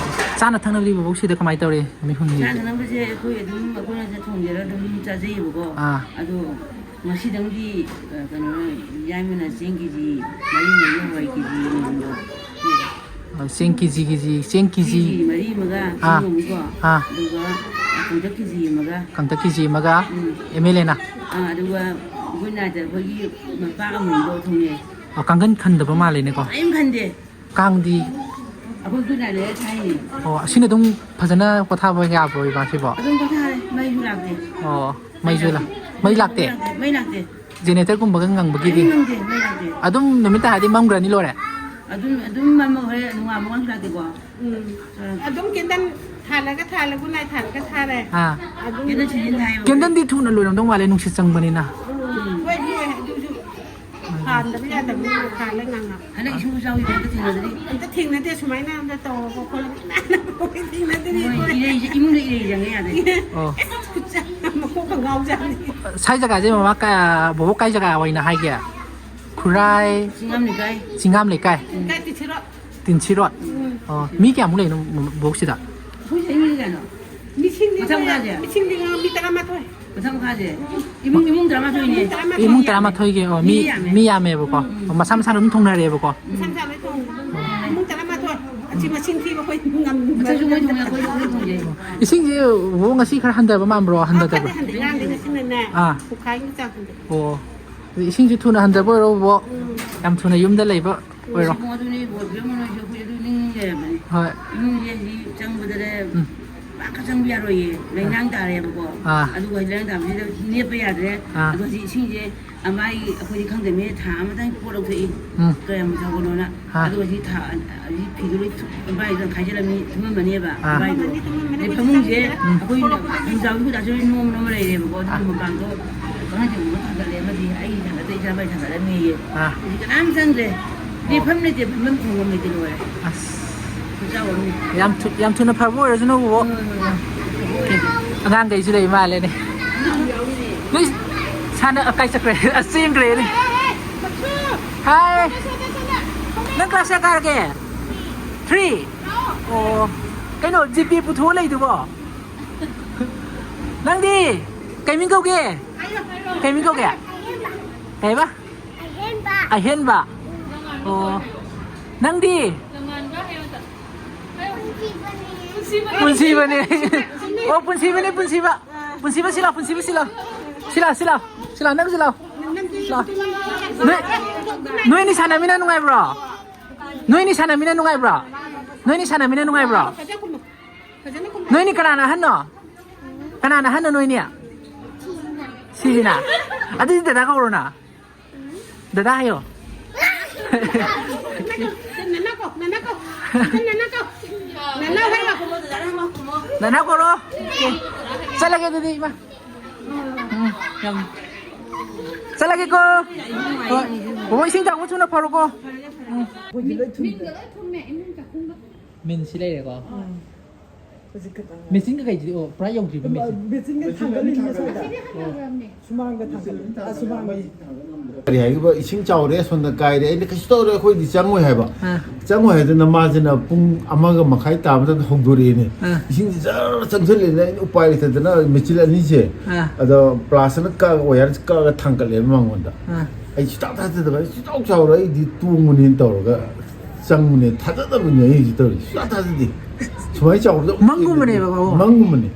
ꯆꯥꯅ ꯊꯛꯅꯕꯗꯤ ꯕꯣꯕꯣꯛ ꯁꯤꯗ ꯀꯃꯥꯏꯅ ꯇꯧꯔꯤ ꯅꯨꯃꯤꯠ ꯍꯨꯝꯅꯤꯁꯦ? ꯆꯥꯅ ꯊꯛꯅꯕꯁꯦ ꯑꯩꯈꯣꯏ ꯑꯗꯨꯝ, ꯑꯩꯈꯣꯏꯅꯁꯨ ꯊꯣꯡꯖꯔ ꯑꯗꯨꯝ ꯆꯥꯖꯩꯌꯦꯕꯀꯣ꯫ ꯑꯥ꯫ ꯑꯗꯣ ꯉꯁꯤꯗꯪꯗꯤ, ꯑ, ꯀꯩꯅꯣ, ꯌꯥꯏꯃꯅ ꯆꯦꯡ ꯀꯦ ꯖꯤ ꯃꯔꯤ ꯃꯔꯤ, ꯍꯋꯥꯏ ꯀꯦ ꯖꯤ ꯑꯃꯃꯝꯗꯣ ꯄꯤꯔꯦ꯫ ꯑ, ꯆꯦꯡ ꯀꯦ ꯖꯤ, ꯀꯦ ꯖꯤ, ꯆꯦꯡ ꯀꯦ ꯖꯤ꯫ ꯆꯦꯡ ꯀꯦ ꯖꯤ ꯃꯔꯤ ꯑꯃꯒ, ꯑꯥ꯫ ꯆꯦꯡ ꯑꯃꯨꯛꯀꯣ, ꯑꯥ꯫ ꯑꯗꯨꯒ ꯀꯪꯇꯛ ꯀꯦ ꯖꯤ ꯑꯃꯒ꯫ ꯀꯪꯇꯛ ꯀꯦ ꯖꯤ ꯑꯃꯒ꯫ ꯎꯝ꯫ ꯑꯦꯝ ꯑꯦꯜ ꯑꯦꯅ? ꯑꯥ, ꯑꯗꯨꯒ ꯒꯨꯗ ꯅꯥꯏꯠꯇ ꯑꯩꯈꯣꯏꯒꯤ ꯃꯄꯥꯛ ꯑꯃꯃꯝꯗꯣ ꯊꯣꯡꯉꯦ꯫ ꯑꯣ, ꯀꯥꯡꯒꯟ ꯈꯟꯗꯕ ꯃꯥꯜꯂꯦꯅꯦꯀꯣ? ꯀꯔꯤꯝ ꯈꯟꯗꯦ꯫ ꯀꯥꯡꯗꯤ? ꯑꯩꯈꯣꯏ ꯒꯨꯗ ꯅꯥꯏꯠ ꯂꯩꯔ ꯊꯥꯏꯅꯦ꯫ ꯑꯣ, ꯑꯁꯤꯅ ꯑꯗꯨꯝ ꯐꯖꯅ ꯄꯣꯊꯥꯕ ꯌꯥꯕ꯭ꯔꯣ ꯏꯃꯥꯁꯤꯕꯣ? ꯑꯗꯨꯝ ꯄꯣꯊꯥꯔꯦ, ꯃꯩꯁꯨ ꯂꯥꯛꯇꯦ꯫ ꯑꯣ, ꯃꯩꯁꯨ ꯂꯥꯛ-, ꯃꯩ ꯂꯥꯛꯇꯦ? ꯃꯩ ꯂꯥꯛꯇꯦ꯫ ꯖꯦꯅꯦꯔꯦꯇꯔꯒꯨꯝꯕꯒ ꯉꯪꯕꯒꯤꯗꯤ? ꯀꯔꯤꯝ ꯉꯪꯗꯦ, ꯃꯩ ꯂꯥꯛꯇꯦ꯫ ꯑꯗꯨꯝ ꯅꯨꯃꯤꯠ ꯇꯥꯔꯗꯤ ꯃꯝꯈ꯭ꯔꯅꯤ, ꯂꯣꯏꯔꯦ? ꯑꯗꯨꯝ, ꯑꯗꯨꯝ ꯃꯝꯃ ꯍꯣꯔꯦꯟ ꯅꯣꯡꯉꯥꯟꯕ ꯉꯥꯟꯈ꯭ꯔꯗꯤꯀꯣ꯫ ꯎꯝ꯫ ꯑꯥ꯫ ꯑꯗꯨꯝ ꯀꯦꯟꯗꯜ ꯊꯥꯜꯂꯒ ꯊꯥꯜꯂꯒ, ꯒꯨꯗ ꯅꯥꯏꯠ ꯊꯥꯜꯂꯒ ꯊꯥꯔꯦ꯫ ꯑꯥ꯫ ꯑꯗꯨꯝ ꯀꯦꯟꯗꯜ ꯁꯤꯖꯤꯟꯅꯩꯌꯦꯕ꯫ ꯀꯦꯟꯗꯜꯗꯤ ꯊꯨꯅ ꯂꯣꯏꯔꯝꯗꯧ ꯃꯥꯜꯂꯦ, ꯅꯨꯡꯁꯤꯠ ꯆꯪꯕꯅꯤꯅ꯫ ꯎꯝ, ꯍꯣꯏ, ꯍꯣꯏ, ꯑꯗꯨꯁꯨ ꯊꯥꯟꯗꯕ ꯌꯥꯗꯕꯅꯤꯅ ꯊꯥꯜꯂ ꯉꯥꯡꯉ꯫ ꯍꯟꯗꯛ ꯏꯁꯨ ꯏꯆꯥꯎꯒꯤ ꯑꯝꯇ ꯊꯦꯡꯅꯗ꯭ꯔꯤ꯫ ꯑꯝꯇ ꯊꯦꯡꯅꯗꯦ, ꯁꯨꯃꯥꯏꯅ ꯑꯝꯇ ꯇꯧꯔꯒ ꯈꯣꯠꯂꯒ ꯏꯃꯥꯟꯅꯕ ꯍꯣꯏ ꯊꯦꯡꯅꯗ꯭ꯔꯤ ꯃꯣꯏ ꯑꯩꯈꯣꯏ꯫ ꯏꯔꯩꯁꯦ, ꯏꯃꯨꯡꯗ ꯏꯔꯩ ꯆꯪꯉꯦ ꯌꯥꯗꯦ꯫ ꯑꯣ꯫ ꯈꯨꯠꯆꯥ-, ꯃꯀꯣꯛꯀ ꯉꯥꯎꯖꯥꯠꯅꯤ꯫ ꯁ꯭ꯋꯥꯏ ꯖꯒꯥꯁꯦ ꯃꯃꯥ ꯀ-, ꯕꯣꯕꯣꯛ ꯀꯥꯏ ꯖꯒꯥ ꯑꯣꯏꯅ ꯍꯥꯏꯒꯦ? ꯈꯨꯔꯥꯏ꯫ ꯆꯤꯡꯉꯥꯝ ꯂꯩꯀꯥꯏ꯫ ꯆꯤꯡꯉꯥꯝ ꯂꯩꯀꯥꯏ꯫ ꯎꯝ꯫ ꯂꯩꯀꯥꯏ ꯇꯤꯟꯁꯤꯔꯣꯠ꯫ ꯇꯤꯟꯁꯤꯔꯣꯠ꯫ ꯎꯝ꯫ ꯑꯣ, ꯃꯤ ꯀꯌꯥꯃꯨꯛ ꯂꯩꯅꯣ ꯕꯣꯕꯣꯛ ꯁꯤꯗ? ꯑꯩꯈꯣꯏ ꯆꯍꯤ ꯀꯩꯅꯣ? ꯃꯤꯁꯤꯡꯗꯤ ꯃꯊꯛ ꯃꯣꯏ-, ꯃꯈꯥꯁꯦ? ꯃꯤꯁꯤꯡꯗꯤ ꯃꯤ ꯇꯔꯥꯃꯥꯊꯣꯏ꯫ ꯃꯊꯛ ꯃꯈꯥꯁꯦ? ꯏꯃꯨꯡ, ꯏꯃꯨꯡ ꯇꯔꯥꯃꯥꯊꯣꯏꯅꯦ꯫ ꯏꯃꯨꯡ ꯇꯔꯥꯃꯥꯊꯣꯏ꯫ ꯏꯃꯨꯡ ꯇꯔꯥꯃꯥꯊꯣꯏꯒꯤ, ꯑꯣ, ꯃꯤ, ꯃꯤ ꯌꯥꯝꯃꯦ꯫ ꯃꯤ ꯌꯥꯝꯃꯦꯕꯀꯣ꯫ ꯎꯝ, ꯎꯝ꯫ ꯑꯣ, ꯃꯁꯥ ꯃꯁꯥꯅ ꯑꯗꯨꯝ ꯊꯣꯡꯅꯔꯦꯕꯀꯣ꯫ ꯃꯁꯥ ꯃꯁꯥ ꯂꯣꯏ ꯊꯣꯡꯉꯦ꯫ ꯏꯃꯨꯡ ꯇꯔꯥꯃꯥꯊꯣꯏ꯫ ꯁꯤ ꯃꯁꯤꯡ ꯊꯤꯕ ꯑꯩꯈꯣꯏ ꯉꯝꯗꯦ꯫ ꯃꯊꯛꯁꯨ ꯃꯣꯏ ꯊꯣꯡꯉꯦ, ꯑꯩꯈꯣꯏꯁꯨ ꯑꯩꯈꯣꯏ ꯊꯣꯡꯖꯩ꯫ ꯏꯁꯤꯡꯁꯦ ꯕꯣ ꯉꯁꯤ ꯈꯔ ꯍꯟꯊꯕ ꯃꯥꯟꯕ꯭ꯔꯣ? ꯍꯟꯊꯗꯕ꯭ꯔꯣ? ꯈꯔ ꯍꯟꯊꯩ, ꯑꯉꯥꯡꯗꯤ ꯉꯁꯤꯅꯅꯦ, ꯑꯥ꯫ ꯄꯨꯈꯥꯏꯒꯤ ꯆꯥꯡ ꯍꯟꯊꯩ꯫ ꯑꯣ꯫ ꯑꯗꯨ ꯏꯁꯤꯡꯁꯦ ꯊꯨꯅ ꯍꯟꯊꯕ ꯑꯣꯏꯔꯣ ꯕꯣ꯫ ꯎꯝ꯫ ꯌꯥꯝ ꯊꯨꯅ ꯌꯨꯝꯗ ꯂꯩꯕ ꯑꯣꯏꯔꯣ꯫ ꯏꯕꯨꯡꯉꯣ, ꯑꯗꯨꯅꯦ ꯕꯣ, ꯏꯕꯦꯝꯃ ꯅꯣꯏꯁꯨ ꯑꯩꯈꯣꯏ ꯑꯗꯨ ꯅꯤꯡ ꯂꯩꯔꯕꯅꯤ꯫ ꯍꯣꯏ꯫ ꯏꯃꯨꯡꯁꯦ ꯍꯧꯖꯤꯛ ꯆꯪꯕꯗꯅꯦ, ꯎꯝ꯫ ꯄꯥꯛꯀ ꯆꯪꯕ ꯌꯥꯔꯣꯏꯌꯦ꯫ ꯂꯩꯅꯥꯡ ꯇꯥꯔꯦꯕꯀꯣ꯫ ꯑꯥ꯫ ꯑꯗꯨꯒ ꯂꯩꯅꯥꯡ ꯇꯥꯕꯁꯤꯗ ꯅꯦꯠꯄ ꯌꯥꯗ꯭ꯔꯦ꯫ ꯑꯥ꯫ ꯑꯗꯣ ꯍꯧꯖꯤꯛ ꯏꯁꯤꯡꯁꯦ ꯑꯃꯥꯏ ꯑꯩꯈꯣꯏꯗꯤ ꯈꯪꯗꯕꯅꯤꯅ ꯊꯥ ꯑꯃꯇꯪ ꯄꯣꯠ ꯂꯧꯊꯣꯛꯏ꯫ ꯎꯝ꯫ ꯀꯌꯥꯝ ꯊꯧꯕꯅꯣꯅ꯫ ꯑꯥ꯫ ꯑꯗꯨꯒ ꯁꯤ ꯊꯥ, ꯍꯧꯖꯤꯛ ꯐꯤꯗꯨ ꯂꯣꯏ ꯊꯨ-, ꯏꯕꯥꯏꯗꯨꯅ ꯈꯥꯏꯖꯤꯜꯂꯝꯃꯤ, ꯊꯨꯝꯃꯝꯃꯅꯦꯕ, ꯑꯥ꯫ ꯏꯕꯥꯏꯗꯣ꯫ ꯊꯨꯝꯃꯝꯃꯅꯤ, ꯑꯗꯩ ꯊꯨꯝꯃꯝꯃꯅꯤ, ꯐꯃꯨꯡꯁꯦ ꯊꯨꯝꯃꯝꯃꯅꯤ꯫ ꯑꯩꯈꯣꯏ ꯍꯧꯖꯤꯛ ꯍꯨꯗꯥꯁꯨ ꯂꯣꯏ ꯅꯣꯝ ꯅꯣꯝꯃ ꯂꯩꯔꯦꯕꯀꯣ꯫ ꯑꯗꯨꯅ ꯑꯥ꯫ ꯃꯄꯥꯟꯗꯣ ꯀꯥꯡꯈꯟꯁꯤꯡꯗꯣ ꯊꯥꯡꯒꯠꯂꯦ, ꯑꯃꯗꯤ ꯑꯩ ꯊꯥꯡꯒꯠꯇꯦ, ꯏꯆꯥ ꯏꯕꯥꯏ ꯊꯥꯡꯒꯠꯂꯝꯃꯦꯌꯦ꯫ ꯑꯥ꯫ ꯍꯧꯖꯤꯛ ꯀꯅꯥꯝ ꯆꯪꯗ꯭ꯔꯦ꯫ ꯂꯦꯞꯐꯝ ꯂꯩꯇꯦ, ꯐꯝꯐꯝ ꯊꯣꯡꯐꯝ ꯂꯩꯇꯦ, ꯂꯣꯏꯔꯦ꯫ ꯑꯁ꯫ ꯈꯨꯆꯥꯎ ꯑꯃꯅꯤ꯫ ꯌꯥꯝ ꯊꯨ-, ꯌꯥꯝ ꯊꯨꯅ ꯐꯕ ꯑꯣꯏꯔꯁꯅꯨ, ꯕꯣꯕꯣꯛ꯫ ꯍꯣꯏ, ꯍꯣꯏ, ꯍꯣꯏ꯫ ꯑꯉꯥꯡꯈꯩꯁꯨ ꯂꯩ ꯃꯥꯜꯂꯦꯅꯦ꯫ ꯑꯉꯥꯡ ꯌꯥꯎꯔꯤꯅꯦ꯫ ꯅꯣꯏ ꯁꯥꯟꯅ-, ꯀꯥꯏ ꯆꯠꯈ꯭ꯔꯦ? ꯑꯁ, ꯆꯦꯟꯈ꯭ꯔꯦꯅꯦ꯫ ꯍꯥꯏ꯫ ꯅꯪ class ꯀꯌꯥ ꯀꯥꯔꯒꯦ? Three? ꯑꯣ꯫ ꯀꯩꯅꯣ, ꯖꯤꯄꯦ ꯄꯨꯊꯣꯛꯑ ꯂꯩꯗꯨꯕꯣ? ꯅꯪꯗꯤ ꯀꯩ ꯃꯤꯡ ꯀꯧꯒꯦ? ꯀꯩ ꯃꯤꯡ ꯀꯧꯒꯦ? ꯀꯩꯕ? ꯑꯍꯦꯟꯕ꯫ ꯑꯍꯦꯟꯕ? ꯑꯣ꯫ ꯅꯪꯗꯤ? ꯄꯨꯟꯁꯤꯕꯅꯦ꯫ ꯄꯨꯟꯁꯤꯕꯅꯦ꯫ ꯑꯣ, ꯄꯨꯟꯁꯤꯕꯅꯦ, ꯄꯨꯟꯁꯤꯕ꯫ ꯄꯨꯟꯁꯤꯕ, ꯁꯤ ꯂꯥꯎ, ꯄꯨꯟꯁꯤꯕ, ꯁꯤ ꯂꯥꯎ꯫ ꯁꯤ ꯂꯥꯎ, ꯁꯤ ꯂꯥꯎ꯫ ꯁꯤ ꯂꯥꯎ, ꯅꯪ ꯁꯤ ꯂꯥꯎ꯫ ꯂꯥꯎ꯫ ꯅꯣꯏ, ꯅꯣꯏ ꯑꯅꯤ ꯁꯥꯟꯅꯃꯤꯟꯅ ꯅꯨꯡꯉꯥꯏꯕ꯭ꯔꯣ? ꯅꯣꯏ ꯑꯅꯤ ꯁꯥꯟꯅꯃꯤꯟꯅ ꯅꯨꯡꯉꯥꯏꯕ꯭ꯔꯣ? ꯅꯣꯏ ꯑꯅꯤ ꯁꯥꯟꯅꯃꯤꯟꯅ ꯅꯨꯡꯉꯥꯏꯕ꯭ꯔꯣ? ꯅꯣꯏ ꯑꯅꯤ ꯀꯅꯥꯅ ꯑꯍꯟꯅꯣ? ꯀꯅꯥꯅ ꯑꯍꯟꯅꯣ ꯅꯣꯏ ꯑꯅꯤ? ꯁꯤꯁꯤꯅ? ꯑꯗꯨꯗꯤ ꯗꯗꯥ ꯀꯧꯔꯣꯅ꯫ ꯗꯗꯥ ꯍꯥꯏꯌꯣ꯫ ꯅꯅꯥ ꯀꯣ, ꯅꯅꯥ ꯀꯣ꯫ ꯅꯅꯥ ꯀꯣ꯫ ꯅꯅꯥ ꯍꯥꯏꯌꯣ꯫ ꯅꯅꯥ ꯀꯧꯔꯣ꯫ ꯑꯣꯀꯦ꯫ ꯆꯠꯂꯒꯦ ꯑꯗꯨꯗꯤ, ꯏꯃꯥ꯫ ꯎꯝ, ꯌꯥꯝ꯫ ꯆꯠꯂꯒꯦꯀꯣ꯫ ꯍꯣꯏ꯫ ꯕꯣꯕꯣꯛ, ꯏꯁꯤꯡ ꯆꯥꯛꯄ ꯊꯨꯅ ꯐꯔꯣꯀꯣ꯫ ꯎꯝ꯫ ꯃꯤꯡꯒ ꯂꯣꯏ ꯊꯨꯝꯃꯦ, ꯏꯃꯨꯡ ꯆꯥꯛꯈꯨꯝꯗ꯫ ꯃꯤꯟꯁꯤ ꯂꯩꯔꯦꯀꯣ꯫ ꯎꯝ꯫ ꯍꯧꯖꯤꯛ ꯈꯛꯇ ꯉꯥꯏꯔꯤ꯫ ꯃꯦꯆꯤꯟꯒ ꯀꯩꯗꯤ, ꯑꯣ, ꯄꯨꯔꯥ ꯌꯧꯗ꯭ꯔꯤꯕ ꯃꯦꯆꯤꯟ? ꯃꯦꯆꯤꯟꯒ ꯊꯥꯡꯒꯠꯂꯤꯅꯦ ꯁ꯭ꯋꯥꯏꯗ꯫ ꯁꯤꯗꯤ ꯍꯥꯟꯅ ꯂꯣꯏꯔꯝꯅꯦ꯫ ꯁꯨꯃꯥꯡꯗ ꯊꯥꯡꯒꯠꯂꯤ꯫ ꯑ, ꯁꯨꯃꯥꯡꯗ꯫ ꯀꯔꯤ ꯍꯥꯏꯈꯤꯕ? ꯏꯁꯤꯡ ꯆꯥꯎꯔꯦ, ꯑꯁꯣꯝꯗ ꯀꯥꯏꯔꯦ꯫ ꯑꯩꯅ ꯀꯩꯁꯨ ꯇꯧꯔꯣꯏ, ꯑꯩꯈꯣꯏꯗꯤ ꯆꯪꯉꯣꯏ ꯍꯥꯏꯕ꯫ ꯑꯥ꯫ ꯆꯪꯉꯣꯏ ꯍꯥꯏꯗꯅ ꯃꯥꯁꯤꯅ ꯄꯨꯡ ꯑꯃꯒ ꯃꯈꯥꯏ ꯇꯥꯕꯗ ꯍꯧꯗꯣꯔꯛꯑꯦꯅꯦ꯫ ꯑꯥ꯫ ꯏꯁꯤꯡꯁꯤ ꯖꯔ ꯆꯪꯁꯤꯜꯂꯦꯅ ꯑꯩꯅ ꯎꯄꯥꯏ ꯂꯩꯇꯗꯅ ꯃꯦꯆꯤꯟ ꯑꯅꯤꯁꯦ꯫ ꯑꯥ꯫ ꯑꯗꯣ ꯄ꯭ꯂꯥꯁꯅ ꯀꯛꯑꯒ, ꯋꯥꯌꯔꯁꯤ ꯀꯛꯑꯒ ꯊꯥꯡꯒꯠꯂꯦꯕ ꯃꯉꯣꯟꯗ꯫ ꯑꯥ꯫ ꯑꯩ ꯁꯨꯡꯊꯥ ꯊꯥꯖꯗꯕ, ꯑꯩ ꯁꯨꯡꯆꯥꯎ ꯆꯥꯎꯔꯣꯏ, ꯑꯩꯗꯤ ꯇꯣꯡꯕꯅꯤꯅ ꯇꯧꯔꯒ ꯆꯪꯕꯅꯦ, ꯊꯥꯖꯗꯕꯅꯦ ꯑꯩ ꯍꯧꯖꯤꯛ ꯇꯧꯔꯤꯁꯦ, ꯁꯨꯡꯊꯥ ꯊꯥꯖꯗꯦ꯫ ꯁꯨꯃꯥꯏꯅ ꯆꯥꯎꯕꯗꯣ ꯑꯃꯨꯛ ꯃꯪꯒꯨꯝꯕꯅꯦꯕ, ꯌꯦꯡꯗ꯭ꯔꯤ꯫ ꯕꯥꯕꯨ꯫ ꯃꯪꯒꯨꯝꯕꯅꯦ꯫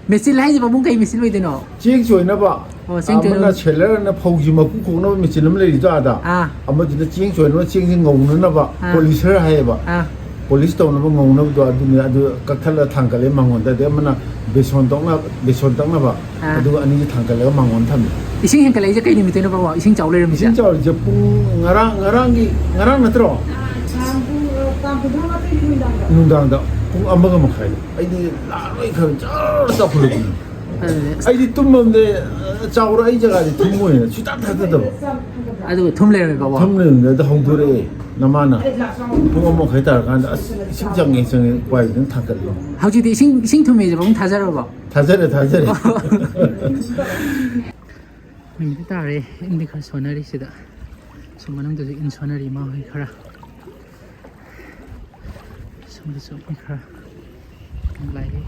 ꯃꯦꯆꯤꯟ ꯍꯥꯏꯁꯦ ꯄꯥꯕꯨꯡ ꯀꯩ ꯃꯦꯆꯤꯟ ꯑꯣꯏꯗꯣꯏꯅꯣ? ꯆꯦꯡ ꯆꯣꯏꯅꯕ꯫ ꯑꯣ, ꯆꯦꯡ ꯆꯣꯏꯅꯕ꯫ ꯑꯃꯅ ꯁꯦꯂꯔꯅ ꯐꯧꯁꯤ ꯃꯀꯨ ꯈꯣꯛꯅꯕ ꯃꯦꯆꯤꯟ ꯑꯃ ꯂꯩꯔꯤꯗꯣ ꯑꯥꯗ꯫ ꯑꯥ꯫ ꯑꯃꯗꯨꯅ ꯆꯦꯡ ꯆꯣꯏꯅꯕ, ꯆꯦꯡꯁꯤ ꯉꯧꯅꯅꯕ ꯑꯥ꯫ ꯄꯣꯂꯤꯁꯔ ꯍꯥꯏꯌꯦꯕ꯫ ꯑꯥ꯫ ꯄꯣꯂꯤꯁ ꯇꯧꯅꯕ ꯉꯧꯅꯕꯗꯣ ꯑꯗꯨꯅꯤ, ꯑꯗꯨ ꯀꯛꯊꯠꯂ ꯊꯥꯡꯒꯠꯂꯦ ꯃꯉꯣꯟꯗ, ꯑꯗꯩ ꯑꯃꯅ ꯕꯦꯁꯣꯟ ꯇꯧꯅ-, ꯕꯦꯁꯣꯟ ꯇꯛꯅꯕ, ꯑꯥ꯫ ꯑꯗꯨꯒ ꯑꯅꯤꯁꯤ ꯊꯥꯡꯒꯠꯂꯒ ꯃꯉꯣꯟꯗ ꯊꯝꯃꯦ꯫ ꯏꯁꯤꯡ ꯍꯦꯟꯀꯠꯂꯛꯏꯁꯦ ꯀꯩ ꯅꯨꯃꯤꯠꯇꯩꯅꯣ ꯕꯥꯕꯨ? ꯏꯁꯤꯡ ꯆꯥꯎ ꯂꯩꯔꯝꯃꯤꯁꯦ? ꯏꯁꯤꯡ ꯆꯥꯎꯔꯤꯁꯦ ꯄꯨꯡ ꯉꯔꯥꯡ, ꯉꯔꯥꯡꯒꯤ, ꯉꯔꯥꯡ ꯅꯠꯇ꯭ꯔꯣ? ꯅꯨꯡꯗꯥꯡꯗ ꯄꯨꯡ ꯑꯃꯒ ꯃꯈꯥꯏꯗ ꯑꯩꯗꯤ ꯂꯥꯛꯑꯔꯣꯏ ꯈꯜꯂ ꯖꯔ ꯆꯥꯎꯈꯠꯂꯛꯄꯅꯤ꯫ ꯑꯗꯨꯅꯦ꯫ ꯑꯩꯗꯤ ꯇꯨꯝꯃꯝꯗꯦ, ꯆꯥꯎꯔ ꯑꯩ ꯖꯒꯥꯗꯤ ꯊꯨꯝꯃꯣꯏꯅ ꯁꯨꯡꯊꯥ ꯊꯥꯖꯗꯕ꯫ ꯑꯗꯨꯒ ꯊꯨꯝ ꯂꯩꯔꯝꯃꯦ ꯕꯥꯕꯨ? ꯊꯨꯝ ꯂꯩꯔꯝꯃꯦ, ꯑꯗ ꯍꯧꯗꯣꯔꯛꯑꯦ ꯅꯃꯥꯅ꯫ ꯄꯨꯡ ꯑꯃ ꯃꯈꯥꯏ ꯇꯥꯔꯀꯥꯟꯗ, "ꯑꯁ, ꯏꯁꯤꯡ ꯆꯪꯉꯦ, ꯆꯪꯉꯦ, ꯎꯄꯥꯏ ꯂꯩꯇꯅ ꯊꯥꯡꯒꯠꯂꯦ"꯫ ꯍꯧꯖꯤꯛꯇꯤ ꯏꯁꯤꯡ, ꯏꯁꯤꯡ ꯊꯨꯝꯃꯦꯁꯦ ꯄꯥꯕꯨꯡ ꯊꯥꯖꯔꯕꯣ? ꯊꯥꯖꯔꯦ, ꯊꯥꯖꯔꯦ꯫ ꯅꯨꯃꯤꯠꯇꯤ ꯇꯥꯔꯦ, ꯏꯟꯗꯤ ꯈꯔ ꯁꯣꯟꯅꯔꯤ ꯁꯤꯗ꯫ ꯁꯤ ꯃꯅꯨꯡꯗꯁꯨ ꯏꯟ ꯁꯣꯟꯅꯔꯤ ꯏꯃꯥ ꯍꯣꯏ ꯈꯔ꯫ ꯁꯣꯝꯗꯁꯨ ꯃꯤ ꯈꯔ ꯂꯥꯛꯏ꯫